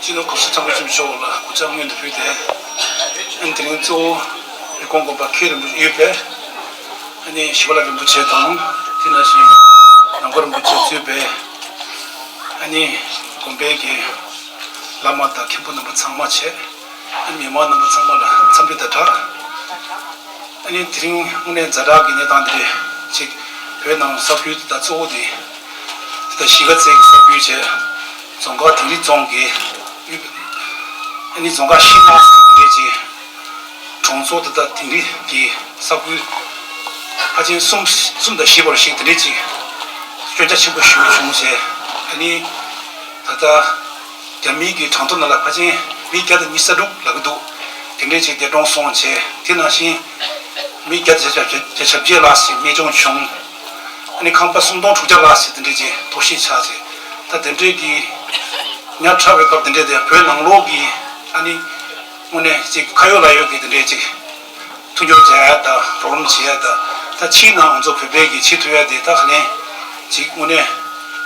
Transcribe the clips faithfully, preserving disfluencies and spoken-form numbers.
སྤྱི་ནོར་གོང་ས་སྐྱབས་མགོན་ཆེན་པོ་མཆོག་ལ་གུས་ཕྱག་སྔོན་དུ་ཕུལ་ཏེ། ཨ་ནི་དེ་རིང་གཙོ་བོ་ཡུལ་ཁོངས་དགོན་པ་མཁན་རིན་པོ་ཆེ་ཡོད་པས། ཨ་ནི་ཞི་བ་ལྷ་རིན་པོ་ཆེ་དང་། དེ་ནང་བཞིན་ནང་མཁོ་རིན་པོ་ཆེ་གཙོས་པའི་ཨ་ནི་དགོན་པའི་གི་བླ་མ་དང་མཁན་པོ་རྣམ་པ་ཚང་མ་བྱས། ཨ་ནི་མི་མང་རྣམ་པ་ཚང་མ་ལ་འཚམས་འདྲི་དང་སྦྲགས། ཨ་ནི་དེ་རིང་དངོས་གནས་ཛ་དྲག་གི་གནས་སྟངས་འདི་རེད། ཅིག་བོད་ནང་ས་ཁུལ་དེ་དག་གཙོ་བོ་དེ་དེ་དག་གཞིས་ཀ་རྩེ་གི་ས་ཁུལ་བྱས། རྫོང་ཁག་དིང་རི་རྫོང་གི་ཨ་ནི་རྫོང་ཁག་བཞི་ལྷག་ཙམ་དེ་འདྲས་ཅིག་གྲོང་ཚོ་དེ་དག་དིང་རི་གི་ས་ཁུལ་ཕལ་ཆེར་གསུམ་གསུམ་དང་བཞི་བར་ཞིག་དེ་འདྲས་ཅིག་སྐྱོན་ཆ་ཆེན་པོ་ཞེ་པོ་བྱུང་བྱས། ཨ་ནི་ད་ལྟ་རྒྱ་མིའི་གི་གྲངས་ཐོ་ནང་ལ་ཕལ་ཆེར་མི་བརྒྱ་དང་ཉི་ཤུ་རྩ་དྲུག་ལབ་ཀྱི་འདུག་དེ་འདྲས་ཅིག་འདས་གྲོངས་སོང་བྱས། དེ་ནང་བཞིན་མི་བརྒྱ་དང་བརྒྱད་ཅུ་ལྷག་ཙམ་རྨས་སྐྱོན་བྱུང་། ཨ་ནི་ཁང་པ་སུམ་སྟོང་དྲུག་བརྒྱ་ལྷག་ཙམ་དེ་འདྲས་ཅིག་གཏོར་བཤིག་ཆགས་བྱས། ད་དེ་འདྲས་ཀྱི་ཉག་ཕྲ་བའི་སྐབས་དེ་འདྲས་དེ་བོད་ནང་ལོགས་ཀྱི་ཨ་ནི་དངོས་གནས་ཅིག་ཁ་ཡོད་ལག་ཡོད་ཀྱི་དེ་འདྲས་ཅིག་མཐུན་སྦྱོར་བྱ་ཡ་དང་རོགས་རམ་བྱེད་ཡ་དང་། ད་ཕྱིའི་ནང་ང་ཚོ་བོད་པའི་གི་བྱེད་ཐུབ་ཡ་དེ་ད་ག་ལེན་ཅིག་དངོས་གནས་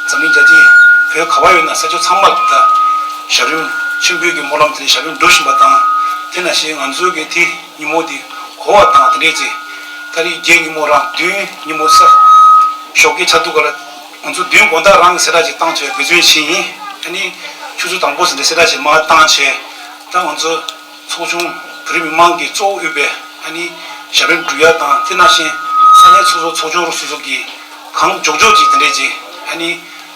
འཛམ་གླིང་རྒྱལ་སྤྱི་བོད་ག་བ་ཡོད་ན་ས་ཕྱོགས་ཚང་མ་ལ་ད་ཞབས་རིམ་མཆོད་འབུལ་གྱི་སྨོན་ལམ་དེ་ནས་ཞབས་རིམ་སྒྲུབ་བཞིན་པ་དང་། དེ་ནང་བཞིན་ང་ཚོའི་གི་དེ་ཉིན་མོ་དེ་གོ་བ་དང་དེ་འདྲས་ཅིག་ད་རེས་རྒྱའི་ཉིན་མོ་རང་བདུན་ཉིན་མོ་ས་ཞོགས་ཀའི་ཆར་འདུག་ག་ལ་ང་ཚོ་བདུན་དགོང་དག་རང་གི་གསལ་བསྒྲགས་ཅིག་བཏང་བྱས་འབད་བརྩོན་བྱས་ཡིན། ཨ་ནི་ཆུ་ཚོད་དང་པོ་ཟིན་ཏེ་གསལ་བསྒྲགས་ཅིག་མར་བཏང་བྱས། ད་ང་ཚོ་ཚོགས་ཆུང་བོད་རིགས་མི་མང་གིས་གཙོ་བོ་དབུས་པའི་ཨ་ནི་ཞབས་རིམ་སྒྲུབ་ཡ་དང་། དེ་ནང་བཞིན་ས་གནས་སོ་སོ་ཚོགས་ཆུང་རུ་སོ་སོ་གིས་གང་མགྱོགས་མགྱོགས་ཅིག་དེ་འདྲས་ཅིག་ཨ་ནི་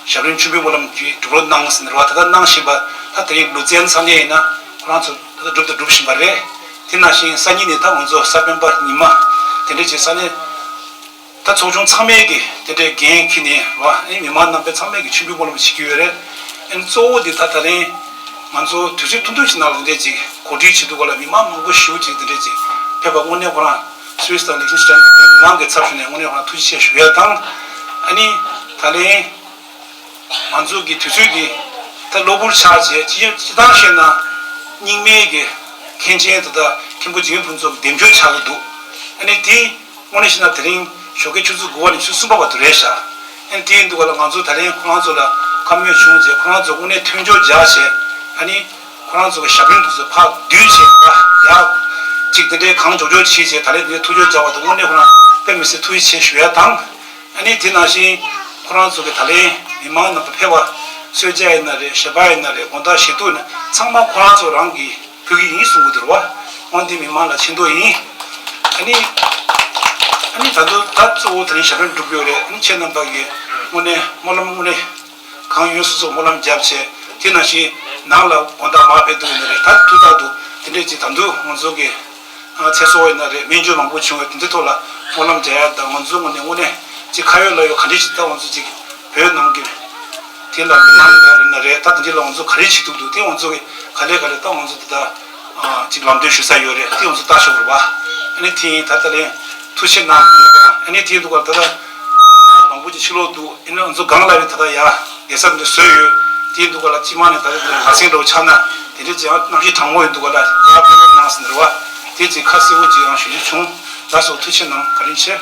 ཞབས་རིམ་མཆོད་འབུལ་སྨོན་ལམ་གྱི་སྒྲུབ་རོགས་གནང་ཟེར་ནས་རེད་བ། ད་ལྟ་གནང་བཞིན་པ། ད་དེ་རིང་ལུ་ཙན་ས་གནས་ཡིན་ན་ཁོ་རང་ཚོ་ད་ལྟ་སྒྲུབ་དང་སྒྲུབ་བཞིན་པ་རེད། དེ་ནང་བཞིན་སང་ཉིན་ནས་ད་ང་ཚོ་གཟའ་སྤེན་པ་ཉི་མ་དེ་འདྲས་ཅིག་ས་གནས་ད་ཚོགས་ཆུང་ཚང་མས་ཀྱི་དེ་འདྲའི་འགན་འཁྱེར་ནས་བ། ཨ་ནི་མི་མང་རྣམ་པས་ཚང་མས་ཀྱི་མཆོད་འབུལ་སྨོན་ལམ་བྱེད་ཀྱི་ཡོད་རེད། ཨ་ནི་གཙོ་བོ་དེ་ད་ད་རིང་ང་ཚོ་དུས་ཚོད་ཐུང་ཐུང་ཞིག་ནང་ལ་དེ་འདྲས་ཅིག་གོ་སྒྲིག་བྱེད་དུས་སྐབས་ལ་མི་མང་མང་པོ་ཞེ་པོ་ཅིག་དེ་འདྲས་ཅིག་ཕེབས་པ་དངོས་གནས་ཁོ་རང་སུད་སི་དང་ལིག་ཊེན་ཤི་ཊེན་གྱི་མི་མང་གི་ཚབ་ཞུས་ནས་དངོས་གནས་ཁོ་རང་ཐུགས་རྗེ་ཆེ་ཞུ་ཡ་དང་། ཨ་ནི་ད་ལན། ང་ཚོ་གི་དུས་ཚོད་འདི་ད་གློ་བུར་ཆགས་བྱས། སྤྱི་སྤྱི་བཏང་བཤད་ན་རྙིང་མའི་གི་མཁན་ཆེན་དེ་དག་མཁན་པོ་འཇིགས་མེད་ཕུན་ཚོགས་ཀྱི་འདེམས་སྐྱོར་ཆགས་ཀྱི་འདུག་ཨ་ནི་དེ་དངོས་གནས་བཤད་ན་དེ་རིང་ཞོགས་ཀའི་ཆུ་ཚོད་དགུ་པ་ནས་ཆུ་ཚོད་གསུམ་པ་བར་དུ་རེད་ཤག་ཨ་ནི་དེ་ཡིན་དུས་སྐབས་ལ་ང་ཚོ་ད་རིང་ཁོ་རང་ཚོ་ལ་བཀའ་མོལ་བྱུང་བྱས། ཁོ་རང་ཚོ་དངོས་གནས་མཐུན་སྦྱོར་རྒྱག་བྱས། ཨ་ནི་ཁོ་རང་ཚོ་གི་ཞབས་རིམ་དེ་ཚོ་ཕར་བསྡུས་བྱས་པ་ཡ། ཅིག་དེ་འདྲའི་གང་མགྱོགས་མགྱོགས་བྱས་བྱས། ད་རེས་འདི་ཐུགས་སྦྱོར་རྒྱག་པ་དང་དངོས་གནས་ཁོ་རང་དཔེ་མི་སྲིད་ཐུགས་རྗེ་ཆེ་ཞུ་ཡ་དང་། ཨ་ནི་དེ་ནང་བཞིན་ཁོ་རང་ཚོ་གི་ད་ལན་མི་མང་རྣམ་པ་ཕེབས་པ། གསོལ་ཇ་ཡིན་ན་རེད། ཞལ་པར་ཡིན་ན་རེད། དགོང་དག་བཞེས་ཐུག་ན་ཚང་མ་ཁོ་རང་ཚོ་རང་གིས་ཕུལ་གི་ཡིན་གསུང་གི་འདུག་བ། འོན་ཏེ་མི་མང་ལ་ཆེ་མདོག་ཡིན། ཨ་ནི་ཨ་ནི་ད་དུང་ད་གཙོ་བོ་ད་ལན་ཞབས་རིམ་སྒྲུབ་ཡོད་རེད། ཨ་ནི་ཁྱེད་རྣམ་པ་གིས་དངོས་གནས་སྨོན་ལམ་དངོས་གནས་གང་ཡོད་སོ་སོ་སྨོན་ལམ་བརྒྱབ་བྱས། དེ་ནང་བཞིན་ནང་ལ་དགོང་དག་མར་ཕེབས་འདུག་ཡིན་ན་རེད། ད་དུས་རྟག་ཏུ་དེ་འདྲས་ཅིག་ད་དུང་ང་ཚོ་གི་ཚེ་སྲོག་ཡིན་ན་རེད། སྨན་བཅོས་མང་པོ་བྱུང་བས་དེ་ཚོའི་ཐོག་ལ་སྨོན་ལམ་རྒྱག་ཡ་དང་། ང་ཚོ་དངོས་གནས་དངོས་གནས་ཅིག་ཁ་ཡོད་ལག་ཡོད་ག་འདྲས་ཅིག་ད་ང་ཚོ་ཅིག་བོད་ནང་གི་དེ་ལ་མི་མང་ཡིན་ན་རེད། ད་དེ་འདྲས་ལ་ང་ཚོ་ག་རེ་བྱེད་ཐུབ་འདུག་དེ་ང་ཚོ་གི་ག་ལེ་ག་ལེ་ད་ང་ཚོ་དེ་ད་ཅིག་ལམ་སྟོན་ཞུ་ས་ཡོད་རེད། དེ་ང་ཚོ་ལྟ་ཆོག་རེད་བ། ཨ་ནི་དེ་ཡིན། ད་ད་ལན་ཐུགས་ཆེ་གནང་། ཨ་ནི་དེ་འདུག་ག་ད་ད་མི་མང་མང་པོ་ཅིག་ཕྱི་ལོགས་འདུག་ཨ་ནི་ང་ཚོ་སྒང་ལ་རེད། ད་ད་ཡ་གེ་སར་འདི་བཟོས་ཡོད། དེ་འདུག་ག་ལ་སྤྱི་དམངས་ནས་ད་ལྟ་འདི་ལ་ལྷ་སེང་འདྲ་བོ་ཆགས་ན་དེ་འདྲས་ཅིག་ཡང་གནམ་གཤིས་གྲང་མོ་ཡོད་འདུག་ག་ལ་ཡར་ཕེབས་རོགས་གནང་ཟེར་ནས་རེད་བ། དེ་ཅིག་ཁ་གསལ་བོ་ཅིག་ཡང་ཞུ་རྒྱུ་བྱུང་། ལགས་སོ། ཐུགས་ཆེ་གནང་། བཀའ་དྲིན་ཆེ།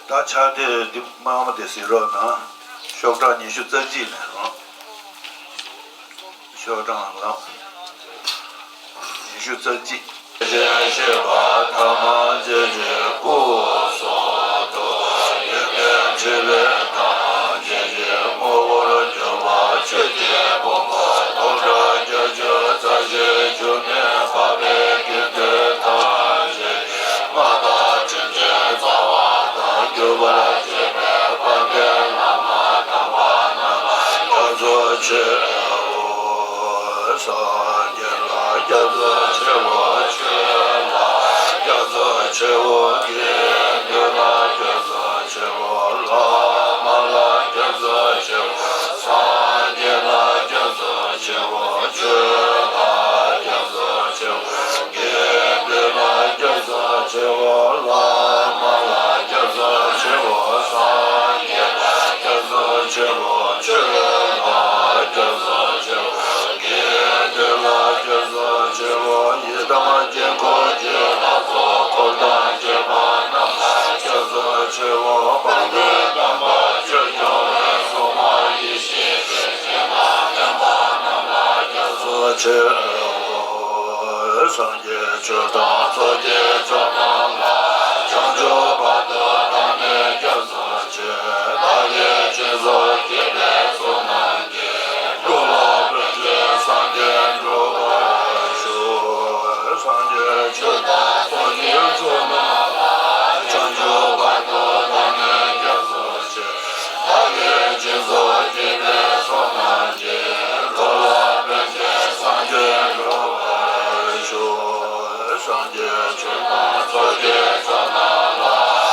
ད་ཕྱག་དེབ་འདི་དམར་མོ་དེ་གཟིགས་རོགས་གནང་། ཤོག་གྲངས་ཉི་ཤུ་རྩ་གཅིག་ནས་ཨང་། ཤོག་གྲངས་ལ། ཉི་ཤུ་རྩ་གཅིག་ཞེས་བཤད་པ་ཐ་མ་རྗེ་རྗེའི་སྐུ་གསུང་དུ། ཡོན་ཏན་ཕྲིན་ལས་དང་རྗེ་རྗེའི་དངོས་པོར་གྱུར་པ་ཆོས་ཀྱི་ཕུང་པོ་སྟོང་ཕྲག་བརྒྱད་ཅུ་རྩ་བཞིའི་རྒྱུ་ནི་འཕགས་པའི་དགེ་འདུན་ཐམས་ཅད་ཀྱི་མངའ་བདག་དྲིན་ཅན་རྩ་བ་དང་གྱུར་པར་བྱེད་པའི་དཔལ་ལྡན་བླ་མ་དམ་པ་རྣམས་ལ་སྐྱབས་སུ་མཆིའོ། སངས་རྒྱས་ལ་སྐྱབས་སུ་མཆིའོ། ཆོས་ལ་སྐྱབས་སུ་མཆིའོ། དགེ་འདུན་ལ་སྐྱབས་སུ་མཆིའོ། བླ་མ་ལ་སྐྱབས་སུ་མཆིའོ། སངས་རྒྱས་ལ་སྐྱབས་སུ་མཆིའོ། ཆོས་ལ་སྐྱབས་སུ་མཆིའོ། དགེ་འདུན་ལ་སྐྱབས་སུ་མཆིའོ། བླ་མ་ལ་སྐྱབས་སུ་མཆིའོ། སངས་རྒྱས་ལ་སྐྱབས་སུ་མཆིའོ། ཆོས་ལ་སྐྱབས་སུ་མཆིའོ། དགེ་འདུན་ལ་སྐྱབས་སུ་མཆིའོ། ཡི་དམ་དཀྱིལ་འཁོར་གྱི་ལྷ་ཚོགས་འཁོར་དང་བཅས་པ་རྣམས་ལ་སྐྱབས་སུ་མཆིའོ། དཔལ་ལྡན་དམ་པ་ཆོས་སྐྱོང་བའི་སྲུང་མ་ཡེ་ཤེས་སེམས་ཅན་དང་མཉམ་པ་རྣམས་ལ་སྐྱབས་སུ་མཆིའོ། སངས་རྒྱས་ཆོས་དང་ཚོགས་ཀྱི་མཆོག་རྣམས་ལ། བྱང་ཆུབ་བར་དུ་བདག་ནི་སྐྱབས་སུ་མཆི། བདག་གིས་སྦྱིན་སོགས་བགྱིས་པའི་ཚོགས་རྣམས་ཀྱིས། འགྲོ་ལ་ཕན་ཕྱིར་སངས་རྒྱས་འགྲུབ་པར་ཤོག་སངས་རྒྱས་ཆོས་དང་ཚོགས་ཀྱི་མཆོག་རྣམས་ལ། བྱང་ཆུབ་བར་དུ་བདག་ནི་སྐྱབས་སུ་མཆི། བདག་གིས་སྦྱིན་སོགས་བགྱིས་པའི་ཚོགས་རྣམས་ཀྱིས། འགྲོ་ལ་ཕན་ཕྱིར་སངས་རྒྱས་འགྲུབ་པར་ཤོག་སངས་རྒྱས་ཆོས་དང་ཚོགས་ཀྱི་མཆོག་རྣམས་ལ།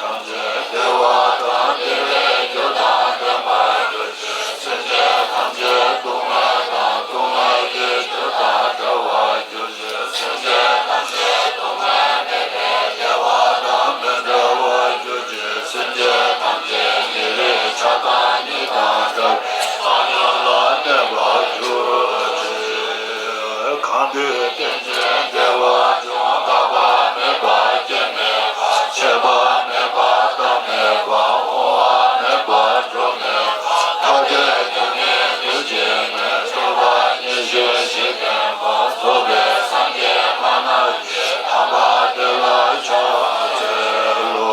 ཐམས་ཅད་བདེ་བ་དང་བདེ་བའི་རྒྱུ་དང་ལྡན་པར་གྱུར་ཅིག་སེམས་ཅན་ཐམས་ཅད་སྡུག་བསྔལ་དང་སྡུག་བསྔལ་གྱི་རྒྱུ་དང་བྲལ་བར་གྱུར་ཅིག་སེམས་ཅན་ཐམས་ཅད་སྡུག་བསྔལ་མེད་པའི་བདེ་བ་དང་མི་འབྲལ་བར་གྱུར་ཅིག་སེམས་ཅན་ཐམས་ཅད་ཉེ་རིང་ཆགས་སྡང་གཉིས་དང་བྲལ་བའི་ཐམས་ཅད་ལ་གནས་པར་གྱུར་ཅིག་གང་དུས་རྟེན་ཅིང་འབྲེལ་བར་འབྱུང་། འགག་པ་མེད་པ་སྐྱེ་མེད་པ། ཆད་པ་མེད་པ་རྟག་མེད་པ། འོང་བ་མེད་པ་འགྲོ་མེད་པ། ཐ་དད་དུ་མེད་དུས་གཅིག་མེད། སྤྲོས་པ་ཉེར་ཞི་བཞི་ལྡན་པ། རྫོགས་པའི་སངས་རྒྱས་མ་ནམ་མཁའི། དམ་པ་དེ་ལ་ཕྱག་འཚལ་ལོ།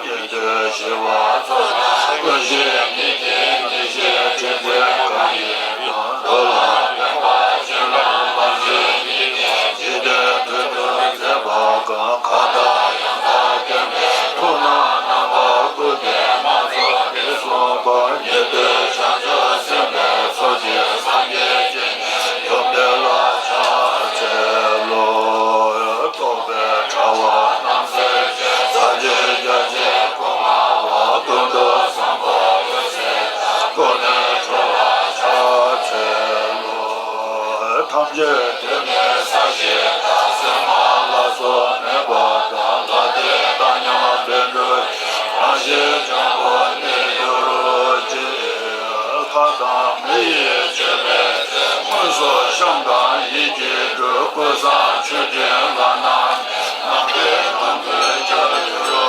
ཉན་ཐོས་ཞི་བ་འཚོ་དང་། ཀུན་ཤེས་ཉིད་ཀྱི་ཉེར་ཞི་དྲིན་ཅན་གང་ཡིན་དང་། མདོ་ལ་ཕན་པ་ཆོས་ལ་མ་འཛིན་ཉིད་ཀྱི། འཇིག་རྟེན་དོན་དུ་མཛད་པ་གང་། གང་དག་ཡང་དག་བསྟན་པའི། ཐུགས་རྣམས་རྣམ་པར་བཀུག་སྟེ་མ་ཚོགས་ཏེ་གསུངས་པ། ཉན་ཐོས་བྱང་ཆུབ་སེམས་དཔའི་ཚོགས་ཀྱིས་སངས་རྒྱས་ཀྱི་ཡུམ་དེ་ལ་ཕྱག་འཚལ་ལོ། རྟོག་པའི་དྲ་བ་རྣམ་སེལ་ཅིང་། ཟབ་ཆོས་རྒྱ་ཆེན་སྐུ་མངའ་བ། ཀུན་ཏུ་བཟང་པོ་འོད་གསལ་དང་། ཀུན་ནས་གྲོལ་བར་ཕྱག་འཚལ་ལོ། ཐམས་ཅད་དུས་མེད་ས་གཞི་དང་། གསེག་མ་ལ་སོགས་མེད་པ་དང་། ལྷ་འདྲེ་དང་མཉམ་པའི་འགྲོ། རང་བཞིན་འཇམ་པོ་གནས་གྱུར་ཅིག་ལྷ་དང་མི་ཡི་སྤྱོད་པའི་ཚེ། མངོན་སུམ་བཤམས་དང་ཡིད་ཀྱིས་སྒྲུབ། ཀུན་བཟང་མཆོད་སྤྲིན་ལ་བསྔགས་ནས། ནམ་མཁའི་ལྷ་མོས་ཕྱག་འཚལ་ལོ།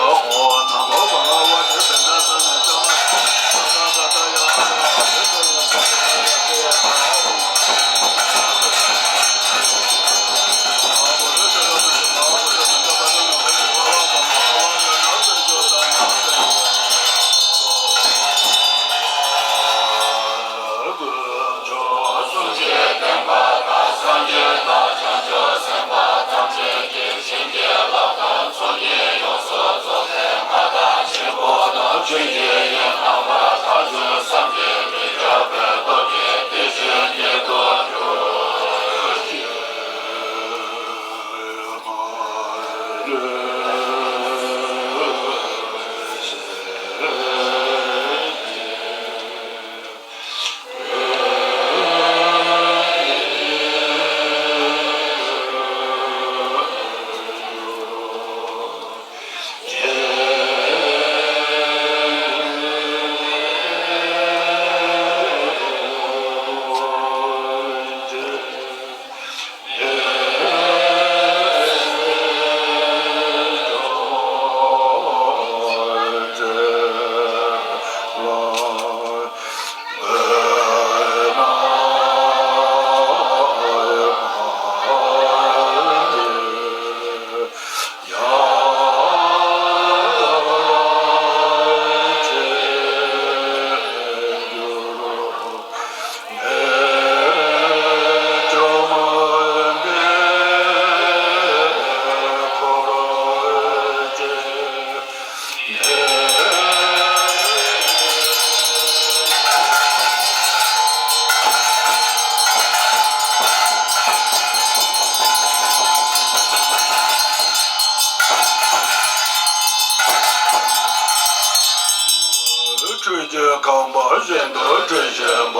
ཨོཾ་ན་མོ་བྷ་ག་ཝ་ཏེ། བཛྲ་ས་ནི་ཙྪ་མ་སྤྲུལ་གྱུར་ཁང་པ་བཞིན་དུ་སྤྲུལ་བཞིན་པ།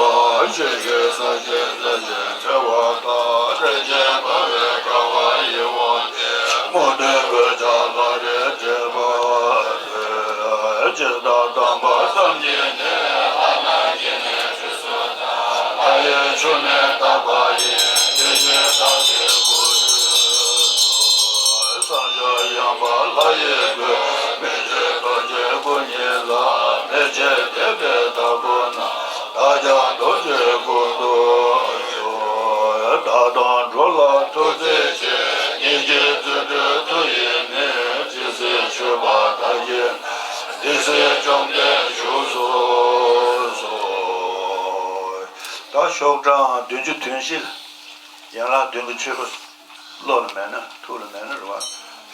ཞིང་གི་ས་གཞི་ས་གཞི་བྲི་བ་དང་། རིན་ཆེན་ཕ་བའི་ཀ་བ་ཡི་དབང་ཐང་། དངོས་གནས་གོས་ཆ་ལྷ་རེ་བྲིས་པ། ཇི་ལྟར་བལྟམས་པ་ཙམ་གྱིས་ནི། ལྷ་རྣམས་ཀྱིས་ནི་ཁྲུས་གསོལ་དང་། ལྷ་ཡི་ཆུ་ནི་དག་པ་ཡིས། དེ་བཞིན་བདག་གི་སྐུ་ཡོངས་སུ། ས་ཕྱོགས་ཡངས་པ་ལྷ་ཡི་སྐུ། མི་མཇེད་རྡོ་རྗེའི་སྐུ་ཉིད་ལ། མི་ཕྱེད་དད་པས་བདག་སྐུ་བསྣམས། བདག་ཀྱང་རྡོ་རྗེའི་སྐུ་མདོར་བསྡུས། བདག་དང་འགྲོ་ལ་ཐུགས་བརྩེ་ཆེ། ཉིད་ཀྱི་རྫུ་འཕྲུལ་མཐུ་ཡིས་ནི། ཇི་སྲིད་མཆོད་པ་བདག་གིས་གནང་། དེ་སྲིད་བཅོམ་ལྡན་བཞུགས་སུ་གསོལ། ད་ཤོག་གྲངས་བདུན་ཅུ་དོན་བཞི་ལ། ཡན་ལག་བདུན་གྱི་མཆོད་པ་བློ་ལ་མེད་ན་ཐུགས་ལ་མེད་ན་རེད་བ།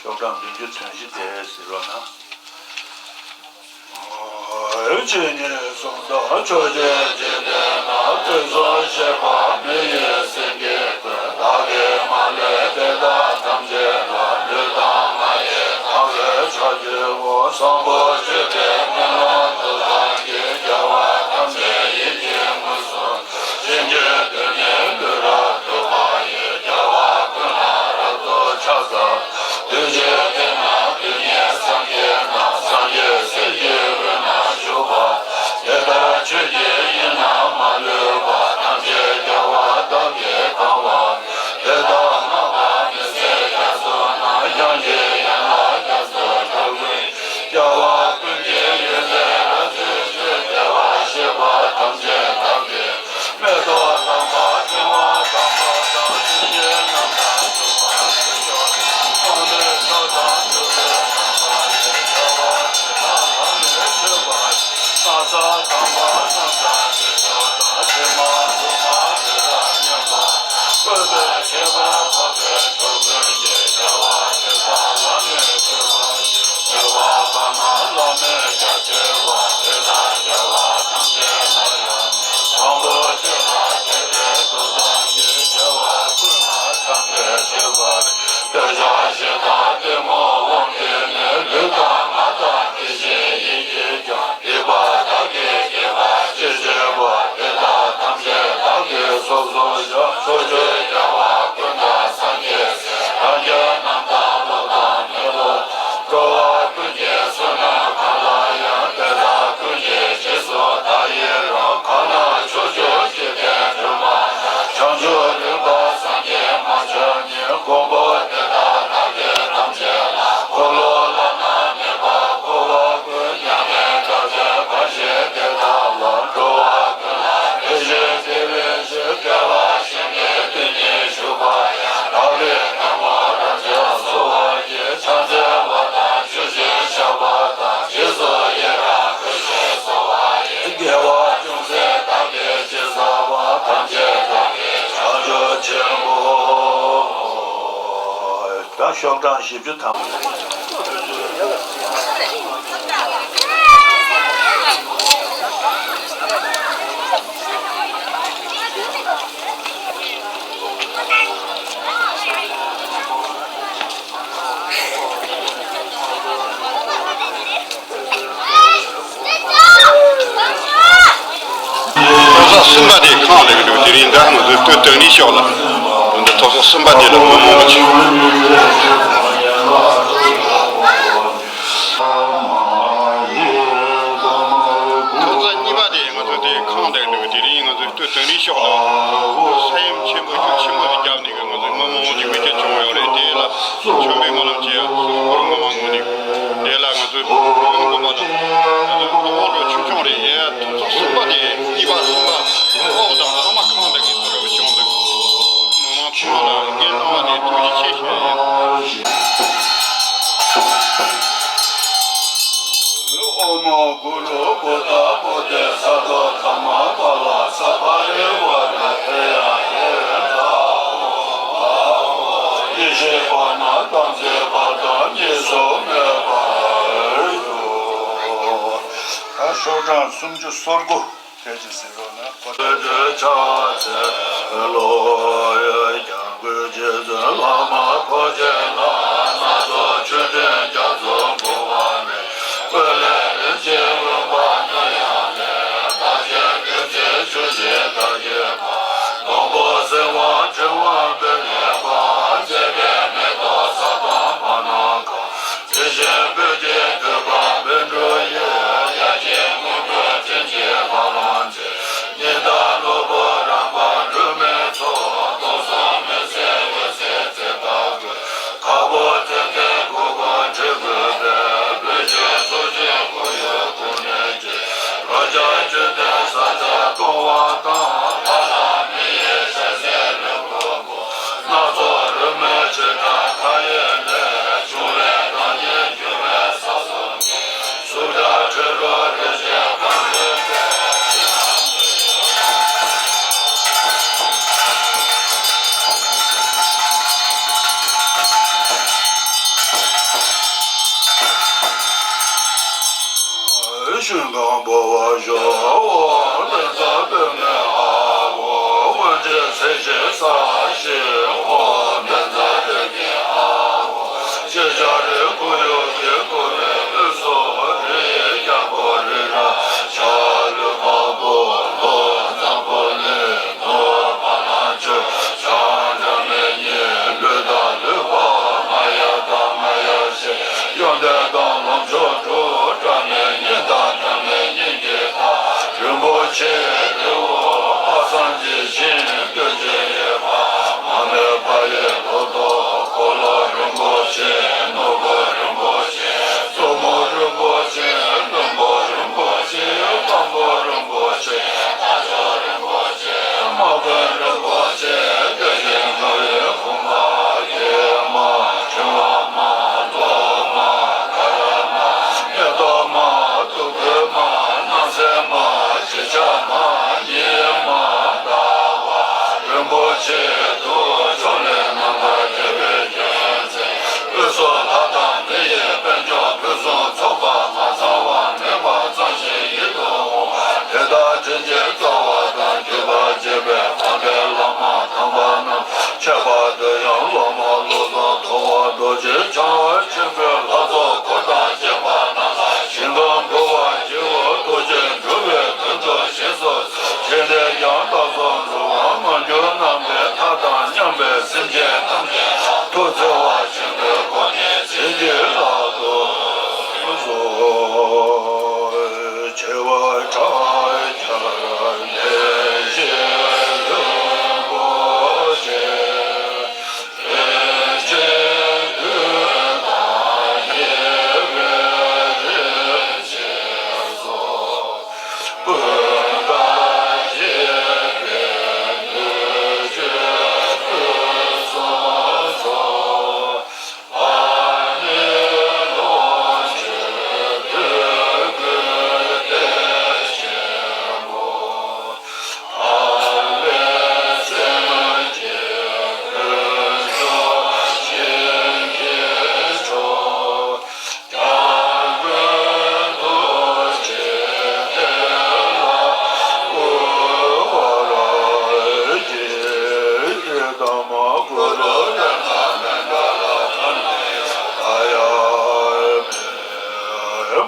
ཤོག་གྲངས་བདུན་ཅུ་དོན་བཞི་དེ་ཟེར་བ་ན། གཅིག་གཉིས་གསུམ་དང་ཕྱོགས་བཅུའི་འཇིག་རྟེན་ན། ཕུན་སུམ་གཤེགས་པ་མི་ཡི་སེང་གེ་ཀུན། བདག་གིས་མ་ལུས་དེ་དག་ཐམས་ཅད་ལ། ལུས་དང་ངག་ཡིད་དང་བས་ བཟང་པོ་སྤྱོད་པའི་སྨོན་ལམ་དུ་བཏང་གི། རྒྱལ་བ་ཐམས་ཅད་ཡིད་ཀྱིས་མངོན་སུམ་དུ། སེམས་ཅན་དོན་ནི་ལུས་རབ་སྒྲོལ་བ་ཡི། རྒྱལ་བ་ཀུན་ལ་རབ་ཏུ་ཕྱག་འཚལ་ལོ། གདུལ་བྱའི་དོན་རྣམས་དོན་གཉེར་སངས་རྒྱས་རྣམས། སངས་རྒྱས་སྲས་ཀྱི་དབུས་ན་བཞུགས་པ། དེ་ལྟར་ཆོས་ཀྱི་དབྱིངས་རྣམས་མ་ལུས་པ། ཐམས་ཅད་རྒྱལ་བ་དག་གིས་གང་བ། དེ་དག་བསྔགས་པ་ཉི་ཚེ་རྒྱ་མཚོ་ན། དབྱངས་ཀྱི་ཡན་ལག་རྒྱ་མཚོ་འགྲོ་ཀུན། རྒྱལ་བ་ཀུན་གྱི་ཡུལ་ལས་རབ་ཏུ་བྱུང་། བདེ་བར་གཤེགས་པ་ཐམས་ཅད་བདག་གིས། མེ་ཏོག་དམ་པ་ཕྲེང་བ་དམ་པ་དང་། བྱིན་གྱིས་རྣམ་པར་བཀུག་པ་ཆོས་སྐྱོང་། དབང་ལྡན་ཕྱོགས་དང་ཐུབ་པའི་དམ་པ་ཡི། རྒྱལ་བ་དེ་དག་ལ་ནི་མཆོད་པར་བགྱི། ན་བཟའ་དམ་པ་བསམ་དང་ཚིག་སྦྱོར་དང་། གྲིབ་མ་འཛུམ་མ་རེ་རེ་མཉམ་པ། བཀོད་པའི་ཁྱད་པར་འཕགས་པའི་ཕྲུ་གུ་ཡིས། རྒྱལ་བ་དེ་དག་ལ་ནི་མཆོད་པར་བགྱི། མཆོད་པ་གང་རྣམས་བླ་མེད་རྒྱ་ཆེ་བ། དེ་དག་རྒྱལ་བ་ཐམས་ཅད་ལ་ཡང་། བཟང་པོ་སྤྱོད་ལ་དད་པས་བསྟོད་དང་བགྱི། རྒྱལ་བ་ཀུན་ལ་ཕྱག་འཚལ་མཆོད་པར། འདོད་ཆགས་ཞེ་སྡང་གཏི་མུག་དབང་གིས་ནི། ལུས་དང་ངག་དང་དེ་བཞིན་ཡིད་ཀྱིས་ཀྱང་། སྡིག་པ་བདག་གིས་བགྱིས་པ་ཅི་མཆིས་པ། དེ་དག་ཐམས་ཅད་བདག་གིས་སོ་སོར་བཤགས། ཕྱོགས་བཅུའི་རྒྱལ་བ་ཀུན་དང་སངས་རྒྱས་སྲས། རང་རྒྱལ་རྣམས་དང་སློབ་དང་མི་སློབ། འགྲོ་བ་ཀུན་གྱི་བསོད་ནམས་གང་ལ་ཡང་། དེ་དག་ཀུན་གྱི་རྗེས་སུ་བདག་ཡི་རང་། གང་ན་ཕྱོགས་བཅུའི་འཇིག་རྟེན་སྒྲོན་མ་ལྟར། བྱང་ཆུབ་རིག་པ་སངས་རྒྱས་མ་ཆགས་ཉིན། མགོན་པོ་དེ་དག་བདག་གིས་ཐམས་ཅད་ལ། འཁོར་ལོ་བླ་ན་མེད་པ་བསྐོར་བ་ཀུན། མྱ་ངན་འདའ་སྟོན་གང་བཞེད་དེ་དག་ལ། འགྲོ་བ་ཀུན་ལ་བདེ་ཞིང་བདེ་བའི་ཕྱིར། དགེ་བ་གཞན་གྱི་དོན་ནི་ཞུགས་པ་ཡང་། བདག་གིས་ནམ་མཁའ་རབ་འབྱམས་གསོལ་བར་བགྱི། ཕྱག་འཚལ་བ་དང་ཆོས་ཀྱི་ཞགས་པ་དང་། རྗེས་སུ་ཡི་རང་བསྐུལ་ཞིང་གསོལ་བ་ཡི། དགེ་བ་ཅུང་ཟད་བདག་གིས་ཅི་བསགས་པ། ཐམས་ཅད་བདག་གིས་བྱང་ཆུབ་ཆེན་པོ། ད་ཤོག་གྲངས་བཞི་བཅུ་ཐམ། ཐོག་ས་གསུམ་པ་དེ་ཁང་ལེགས་འགྲུབ། དེ་རིང་འདི་ང་ཚོའི་སྟོད་དོན་རིག་ཤོག་ལ། འདི་ཐོག་ས་གསུམ་པ་དེ་ལ་མི་མང་པོ་ཅིག་ཐོག་ས་གཉིས་པ་དེ་ང་ཚོ་དེ་ཁང་ལེགས་འགྲུབ། དེ་རིང་ང་ཚོའི་སྟོད་དོན་རིག་ཤོག་ལ་ས་ཡོམ་ཆེན་པོ་ཤུགས་ཆེན་པོ་ཞིག་བརྒྱབ་ནས། ང་ཚོའི་མི་མང་པོ་ཅིག་མེ་མཆོད་བྱུང་ཡོད་རེད། དེ་ལ་མཆོད་འབུལ་སྨོན་ལམ་བྱེད་ཡ་སོ་སོ་སྐོར་ངོ་མ་ངོ་ནས། དེ་ལ་ང་ཚོའི་བོད་དགོན་པ་དང་། ང་ཚོའི་ལོ་ངོ་ལོ་ཆུང་ཆུང་རེད། ཡ་ཐོག་ས་གསུམ་པ་དེ་གཉིས་པ་གསུམ་པ་ཨོ་དང་ཚང་མ་ཁང་དང་གི་ཐོག་ལ་བྱུང་འདུག་མི་མང་ཚང་མ་ལ་འགན་གནང་བ་དེ་ཐུགས་རྗེ་ཆེ་ཞུ་ཡ་ཡིན། ཨོཾ་གུ་རུ་བོ་དྷ་བོ་དྷི་སཏྭ་དྷརྨ་པཱ་ལ་ས་པ་རི་ཝཱ་ར་ཏྱ་ཡ་ཧེ་ཡེ་ཤེས་པ་རྣམས་དམ་ཚིག་པ་དང་གཉིས་སུ་མེད་པར་གྱུར། ད་ཤོག་གྲངས་སུམ་ཅུ་སོ་དགུ་དེ་ཅིག་གཟིགས་རོགས་གནང་། ཕྱག་འཚལ་ལོ། སྐྱབས་མགོན་རྗེ་བཙུན་བླ་མ་འཁོར་བཅས་ལ། སྣ་ཚོགས་མཆོད་སྤྲིན་རྒྱ་མཚོ་འབུལ་བ་ནི། སྐུ་ལས་རིན་ཆེན་ལྷུན་པོ་སྣང་ཡང་མེད། བདག་གཞན་དོན་མཛད་ཆོས་བཞིན་བདག་གིས་མཁྱེན། སྡོང་པོ་སེར་བ་ཕྲེང་བ་སྤོས་ལེགས་པ། མཛེས་པའི་མེ་ཏོག་བསགས་དང་བར་སྣང་གང་། དེ་བཞིན་སྤོས་ཀྱི་ཐོད་པ་པཎ་གྲུབ་ཡི། ཡ་མཚན་སྔོན་པོའི་སྤྲིན་གྱི་ལྷ་ལམ་མཛེས། ཉི་ཟླ་ནོར་བུ་རང་འབར་འབྲུ་མའི་ཚོགས། སྟོང་གསུམ་མུན་སེལ་འོད་ཟེར་ཚེ་དང་བགྲོད། དཀར་པོ་ཙན་དན་གུར་གུམ་དྲིལ་བུ་པའི། སྤོས་ཆུ་ཚོགས་ཀྱི་ཁོར་ཡུག་ཀུན་ནས་རྒྱས། རོལ་ཆ་བཅུད་ལྡན་ས་ཆ་སྟོང་པ་དང་། ལྷ་དང་མི་ཡི་ཞལ་ཟས་ལེགས་པར་གོས། སྣ་ཚོགས་རོལ་མོའི་བྱེ་བྲག་མཐའ་ཡས་ལས། བྱུང་བའི་བདག་ཉིད་འགྱུར་བའི་ས་སོགས་ཀྱི། གཟུགས་སྒྲ་དྲི་རོ་རེག་བྱའི་ཁམས་འདུས་པའི། ཞིང་ཁམས་འབར་བར་ཤོག། འོ་ལྷུན་རྩ་པདྨའི་ཨ་འོ། འོད་ཟེར་ཚེ་ཞིང་ས་ཞིང་འོ། འོད་མཚར་ལྡན་གྱི་ཨ་འོ། ཤེལ་བྱ་རི་ཁོར་ཡུག་གིས་བསྐོར་བའི་དབུས་སུ། འདོད་དང་ལོངས་སྤྱོད་དྲུག། བཀྲ་མེད་གཉེན་དང་བཀྲ་མེད་གཉེན་གྱི་བདག་རིན་པོ་ཆེ་ལེའུ། སངས་རྒྱས་ཞིང་བདུད་ཀྱི་ཡེ་ཤེས་མ་མོའི་ཕ་ཡི་ལོ་ཏོག་འཁོར་ལོ་རིན་པོ་ཆེ། ནོར་བུ་རིན་པོ་ཆེ། གཙོ་མོ་རིན་པོ་ཆེ། བློན་པོ་རིན་པོ་ཆེ། དཔང་པོ་རིན་པོ་ཆེ། ཕ་ཕྱོགས་རིན་པོ་ཆེ། དམག་དཔོན་རིན་པོ་ཆེ། བདེ་ཆེན་ངག་གི་ཕུང་པོ་ཡེ་མ། ཕྲེང་བ་མ། ལོ་མ། དཀར་མ། མེ་ཏོག་མ། བདུག་སྤོས་མ། སྣང་གསལ་མ། བརྗིད་ཆགས་མ། ཉི་མ། ཟླ་བ་རིན་པོ་ཆེ། དུག་མཆོག་ལས་རྣམ་པར་རྒྱལ་བའི་རྒྱལ་མཚན། དབུས་སུ་ལྷ་དང་མི་ཡི་དཔལ་འབྱོར་ཕུན་སུམ་ཚོགས་པ་མ་ཚང་བ་མེད་པ་ཙམ་ཞིག་ཡིད་དུ་འོང་བ་དེ་དག་དྲིན་ཅན་རྩ་བ་དང་བརྒྱུད་པར་བཅས་པའི་དམ་པའི་བླ་མ་དམ་པ་རྣམས། ཁྱད་པར་དུ་ཡང་སློབ་མ་བློ་བཟང་མཐོང་བ་རྡོ་རྗེ་འཆང་ཆེན་པོའི་ལྷ་ཚོགས་འཁོར་དང་བཅས་པ་རྣམས་ཞིང་ཁམས་འགྲོ་བ་སྤྱི་བོ་ཐུགས་རྗེས་འགྲོ་བའི་དོན་དུ་ཞེས་སོ། ཁྱེད་ནས་ཀྱང་བདག་སོགས་འགྲོ་བ་མ་གྱུར་རྣམས་ཀྱི་མཐའ་དང་མཉམ་པའི་སེམས་ཅན་ཐམས་ཅད་ཐུགས་བརྩེ་བ་ཆེན་པོའི་སྒོ་ནས་བྱིན་གྱིས་བརླབ་ཏུ་གསོལ། ཆེ་བ་ཕྲག་བརྒྱ་ལས་བཞེངས་རིན་པོ་ཆེ།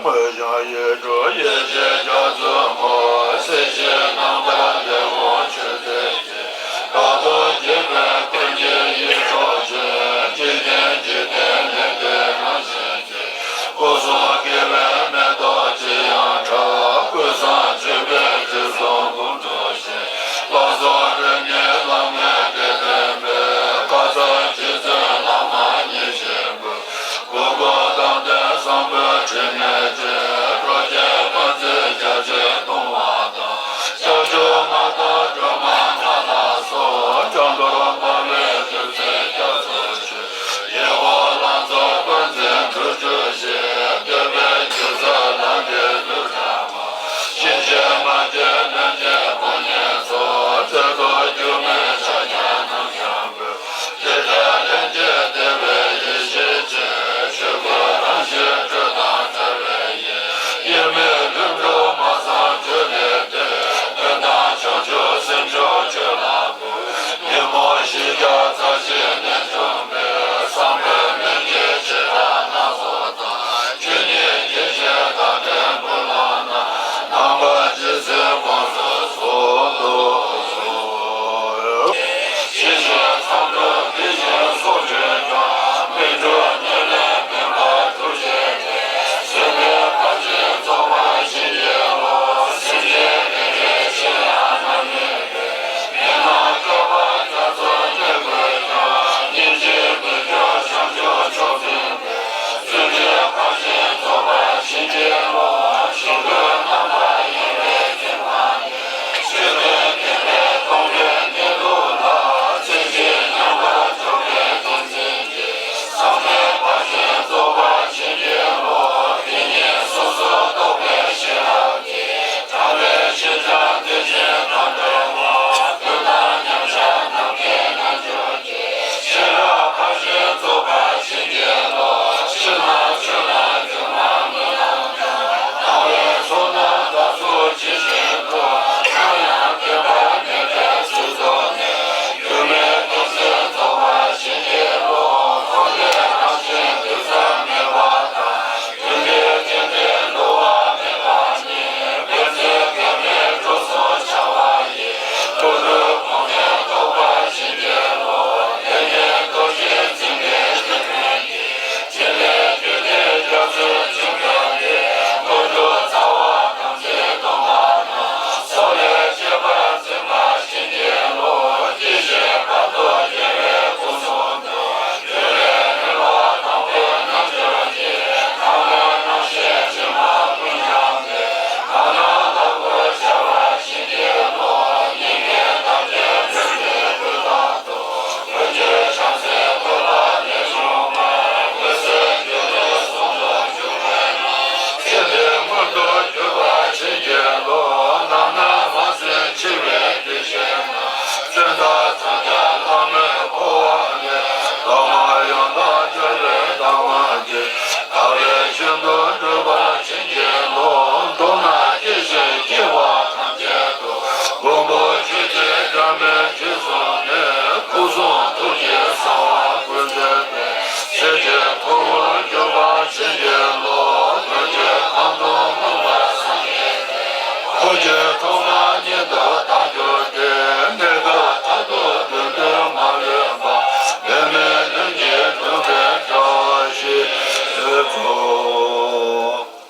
མོས་ཀྱང་ཡིད་འཕྲོག་ཡེ་ཤེས་རྒྱ་མཚོའི་ངོར་སྲིད་ཞིའི་རྣམ་ཐར་ལས་འོངས་ཆོས་མཛད་ཅིང་། བདག་ཏུ་བགྱིས་པའི་ཀུན་གྱི་ཡིད་འཕྲོག་ཅིང་། འཇིག་རྟེན་འཇིག་རྟེན་ལས་འདས་རང་བཞིན་གྱི། སྐུ་གསུམ་དགེ་བའི་མེ་ཏོག་ཅི་ཡང་འཁྲབ། ཀུན་བཟང་སྤྱོད་པའི་རྗེས་སུ་འབུམ་འགྲུབ་ཅིང་། ལག་རྩལ་རིག་གནས་ལམ་ལྔའི་དགེ་ལྡན་པའི། བཀའ་སྩལ་རྗེ་བཙུན་བླ་མ་མཉེས་གཤིན་པོའི། གུར་གུམ་དམ་ལྡན་བཟང་པོའི་ཕྲིན་ལས་ཀྱིས། རོ་བརྒྱའི་དམར་མཛེས་རྒྱ་ཆེར་གཏོང་བ་དང་། ཤར་ཕྱོགས་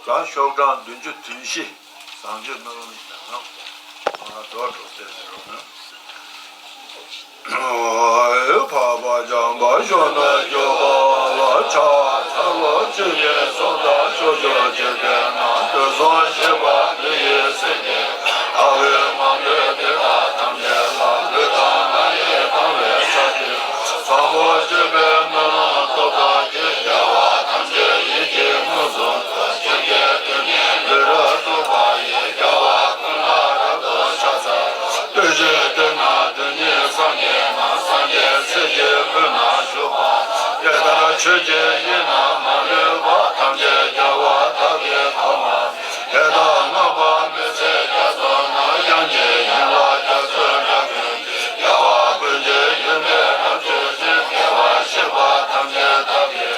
གང་ཤོག་གྲངས་བདུན་ཅུ་དོན་བཞི། བཟང་སྤྱོད་སྨོན་ལམ་ཡིན་ན། ཨ་རྡོ་གྲོགས་བསྟན་ནས་རོགས་གནང་། འཕགས་པ་འཇམ་དཔལ་གཞོན་ནུར་གྱུར་པ་ལ། ཕྱག་འཚལ་ལོ། ཆོས་ཀྱི་གསུང་དང་ཕྱོགས་བཅུའི་འཇིག་རྟེན་ན། དུས་གསུམ་གཤེགས་པ་འདི་ཡི་སེང་གེ། ལྷ་འོད་མང་པོས་དེ་དག་ཐམས་ཅད་ལ། ལུས་དང་ངག་ཡིད་དང་བས་བྱ་སྤྱོད། བཟང་པོ་སྤྱོད་པའི་སྨོན་ལམ་སྟོབས་དག་གིས། རྒྱལ་བ་ཐམས་ཅད་ཡིད་ཀྱིས་མངོན་སུམ་དུ། སེང་གེ་དོན་གཉིས་ལུས་རབ་རྟོགས་པ་ཡིས། རྒྱལ་བ་ཀུན་ལ་རབ་ཏུ་ཕྱག་འཚལ་ལོ། བདུད་བཞིའི་སྡེ་ལྔ་དོན་གཉིས་སངས་རྒྱས་རྣམས། སངས་རྒྱས་སྲས་ཀྱི་དབུས་ན་བཞུགས་པ་དང་། དེ་ལྟར་ཆོས་ཀྱི་དབྱིངས་རྣམས་མ་ལུས་པ། ཐམས་ཅད་རྒྱལ་བ་དག་གིས་ཐོབ་པ། དེ་དག་བསྔགས་པ་མི་ཚད་བརྒྱ་སྟོང་ན། དབྱངས་ཀྱི་ཡན་ལག་རྒྱ་མཚོའི་སྒྲ་ཀུན་གྱིས། རྒྱལ་བ་ཀུན་གྱི་ཡིད་སྨོན་རབ་མཆོད་ཅིང་། རྒྱལ་བ་གཤེགས་པ་ཐམས་ཅད་དག་གི།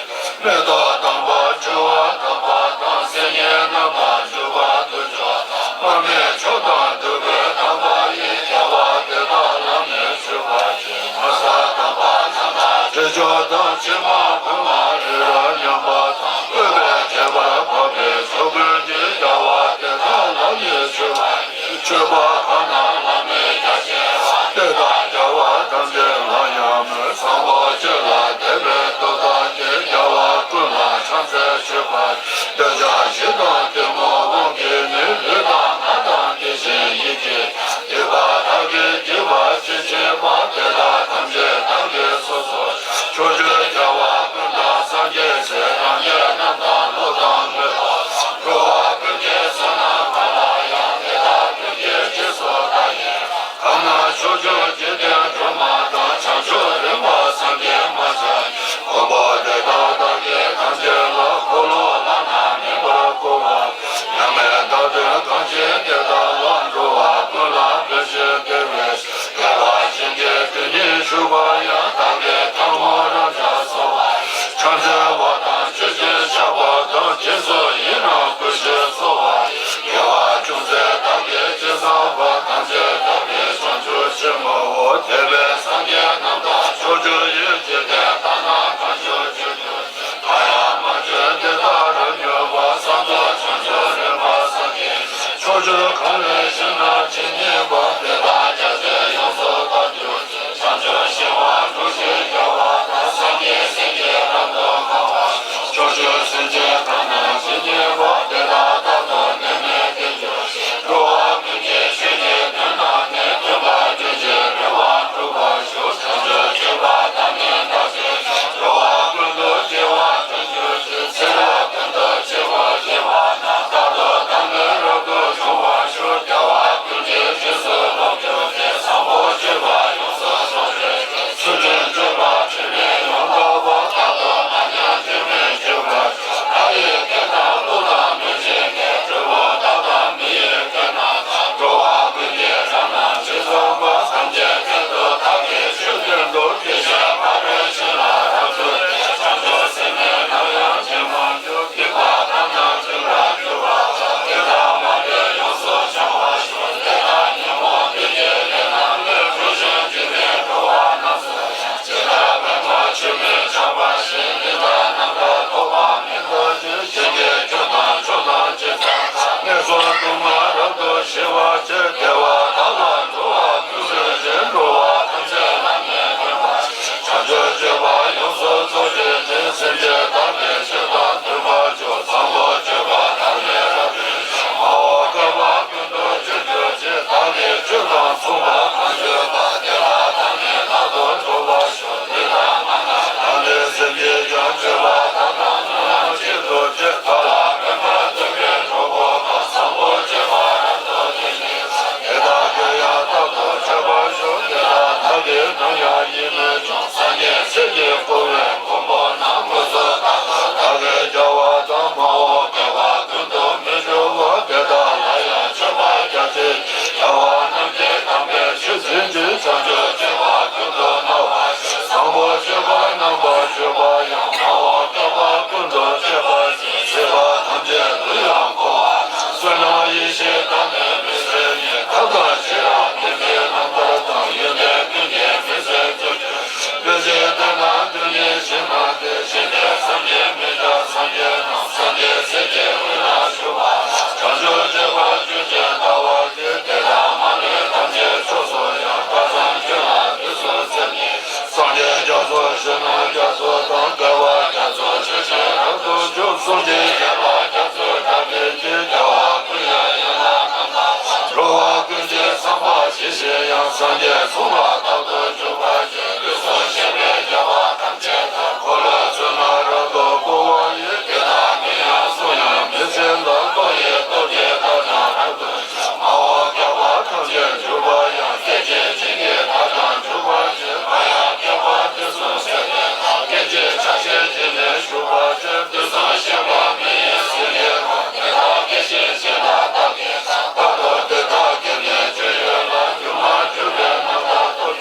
མེ་ཏོག་དམ་པ་འཕྲོ་བར་བབས་པ་དང་། སིལ་སྙན་རྣམས་དང་བྱུག་པ་དཀོན་མཆོག་དང་། མར་མེ་མཆོག་དང་བདུག་སྤོས་དམ་པ་ཡིས། རྒྱལ་བ་དེ་དག་ལམ་ནས་ཆོད་པར་བྱེད། ན་བཟའ་དམ་པ་རྣམས་དང་དྲི་མཆོག་དང་། ཕྱེ་མ་ཕུར་མ་རི་རབ་མཉམ་པ་དང་། བཀོད་པས་ཁྱད་པར་འཕགས་པའི་མཆོག་ཀུན་གྱིས། རྒྱལ་བ་དེ་དག་ལམ་ནས་ཆོད་པར་བྱེད། མཆོད་པ་གང་རྣམས་བླ་མེད་རྒྱ་ཆེ་བ། དེ་དག་རྒྱལ་བ་ཐམས་ཅད་ལ་ཡང་མོས། བཟང་པོ་སྤྱོད་ལ་དད་པའི་སྟོབས་དག་གིས། རྒྱལ་བ་ཀུན་ལ་ཕྱག་འཚལ་མཆོད་པར། འདོད་ཆགས་ཞེ་སྡང་གཏི་མུག་དབང་གིས་ནི། ལུས་དང་ངག་དང་དེ་བཞིན་ཡིད་ཀྱིས་ཀྱང་། སྡིག་པ་དག་གིས་བགྱིས་པ་ཅི་མཆིས་པ། དེ་དག་ཐམས་ཅད་བདག་གིས་སོ་སོར་བཤགས། ཕྱོགས་བཅུའི་རྒྱལ་བ་ཀུན་དང་སངས་རྒྱས་སྲས། སངས་རྒྱས་རྣམས་དང་ཀླུ་དང་མི་འཁོར། འགྲོ་བ་ཀུན་གྱི་བསོད་ནམས་གང་ལ་ཡང་། དེ་དག་ཀུན་གྱི་རྗེས་སུ་བདག་ཡི་རང་། གང་ན་ཕྱོགས་བཅུའི་འཇིག་རྟེན་སྒྲོན་མ་དང་། བྱང་ཆུབ་རིམ་པ་སངས་རྒྱས་མ་ཆགས་ཀྱི། མགོན་པོ་དེ་དག་བདག་གིས་ཐམས་ཅད་ལ། འཁོར་ལོ་བླ་ན་མེད་པར་བསྐོར་བ། མྱ་ངན་འདའ་སྟོན་གང་བྱེད་དེ་དག་ལ། འགྲོ་བ་ཀུན་ལ་ཕན་ཕྱིར་དེ་བས། དགེ་བ་གཞན་གྱིས་དེ་ཉིད་ཞུས་པ་ཡང་། བདག་གིས་ཐལ་མོ་རབ་འབྱམས་གསོལ་བ། ཕྱག་འཚལ་བ་དང་མཆོད་ཅིང་བཤགས་པ་དང་། སྦྱིན་སོགས་ཡི་རང་བསྐུལ་ཞིང་གསོལ་བ་ཡི། དགེ་བ་ཅུང་ཟད་བདག་གིས་ཅི་བསགས་པ། ཐམས་ཅད་དག་ནི་བྱང་ཆུབ་ཕྱིར་བསྔོའོ། དེ་བས་སངས་རྒྱས་རྣམས་དང་ཕྱོགས་བཅུ་ཡི། འཇིག་རྟེན་དག་ན་གང་བཞུགས་བརྒྱུད་དུ། གང་ཡང་མ་བྱོན་དེ་དག་རབ་མྱུར་བར། གསང་རྫོགས་བྱང་ཆུབ་རིམ་པ་སངས་རྒྱས་ཕྱོགས་བཅུ་གང་བའི་ཞིང་རྣམས་ཇི་སྙེད་པ། དེ་དག་རྒྱ་མཚོས་ཡོངས་སུ་གཏམས་གྱུར་ཅིག་བྱང་ཆུབ་ཤིང་དབང་དྲུག་ཅུའི་རྒྱལ་བ་དང་། སངས་རྒྱས་སྲས་ཀྱིས་རབ་ཏུ་གང་བར་གྱུར། ཕྱོགས་བཅུའི་སེམས་ཅན་གང་རྣམས་ཇི་སྙེད་པ། དེ་དག་རྟག་ཏུ་ནད་མེད་བདེ་གྱུར་ཅིག་འགྲོ་བ་ཀུན་གྱི་ཆོས་ཀྱི་དོན་རྣམས་ནི། མཐུན་པར་གྱུར་ཅིང་རེ་བ་འགྲུབ་པར་ཤོག་བྱང་ཆུབ་སྤྱོད་པ་དག་ནི་བདག་འཛིན་ཅིང་། འགྲོ་བ་ཀུན་ཏུ་བདེ་བ་འབྱུང་གྱུར་ཅིག་ཚེ་རབས་ཀུན་ཏུ་བྱིན་པར་བགྱི་བ་ན། རྟག་ཏུ་བདག་ནི་རབ་ཏུ་འབྱུང་བར་ཤོག་རྒྱལ་བ་ཀུན་གྱི་རྗེས་སུ་བདག་གསུང་འདི་རྒྱས་པར་སྐྱབས་སུ་བདག་གིས་ཕྱིར། རྒྱལ་བ་ཀུན་ལས་ཡན་ལག་རྣམ་པར་གསུམ། འགྲོ་བ་ཀུན་གྱི་བསམ་པ་ཇི་བཞིན་དབྱངས། སངས་རྒྱས་གསུང་ལ་རྟག་ཏུ་འཇུག་པར་བྱོན། དུས་གསུམ་གཤེགས་པའི་རྒྱལ་བ་ཐམས་ཅད་དང་། འཁོར་ལོའི་ཚུལ་རྣམས་རབ་ཏུ་བསྐོར་བ་ཡི། དེ་དག་མིང་ཡང་གསུང་ཡང་མི་ཚད་པ། བློ་ཡི་སྟོབས་ཀྱིས་བདག་ཀྱང་རབ་ཏུ་མ་འོངས་བསྐལ་པ་ཐམས་ཅད་འཇུག་པར་ཡང་། སྐད་ཅིག་གཅིག་གིས་བདག་ཀྱང་འཇུག་པར་བྱེད། མ་ཡང་བསྐལ་པ་དུས་གསུམ་ཚད་མེད་ན། སྐད་ཅིག་ཆ་ཤས་གཅིག་ནས་ཞུགས་པ་ཅན། དུས་གསུམ་གཤེགས་པ་མི་ཡི་ཟིལ་གྱིས་རློབས། དེ་དག་སྐྱེ་ཞིང་གཤེགས་ལ་བདག་གིས་ཀྱང་། རྟག་ཏུ་དེ་དག་སྐྱེ་གནས་ཆོས་ཡོད་ལ། སྒྱུ་མར་གྱུར་པའི་རྣམ་ཐར་ཐོབ།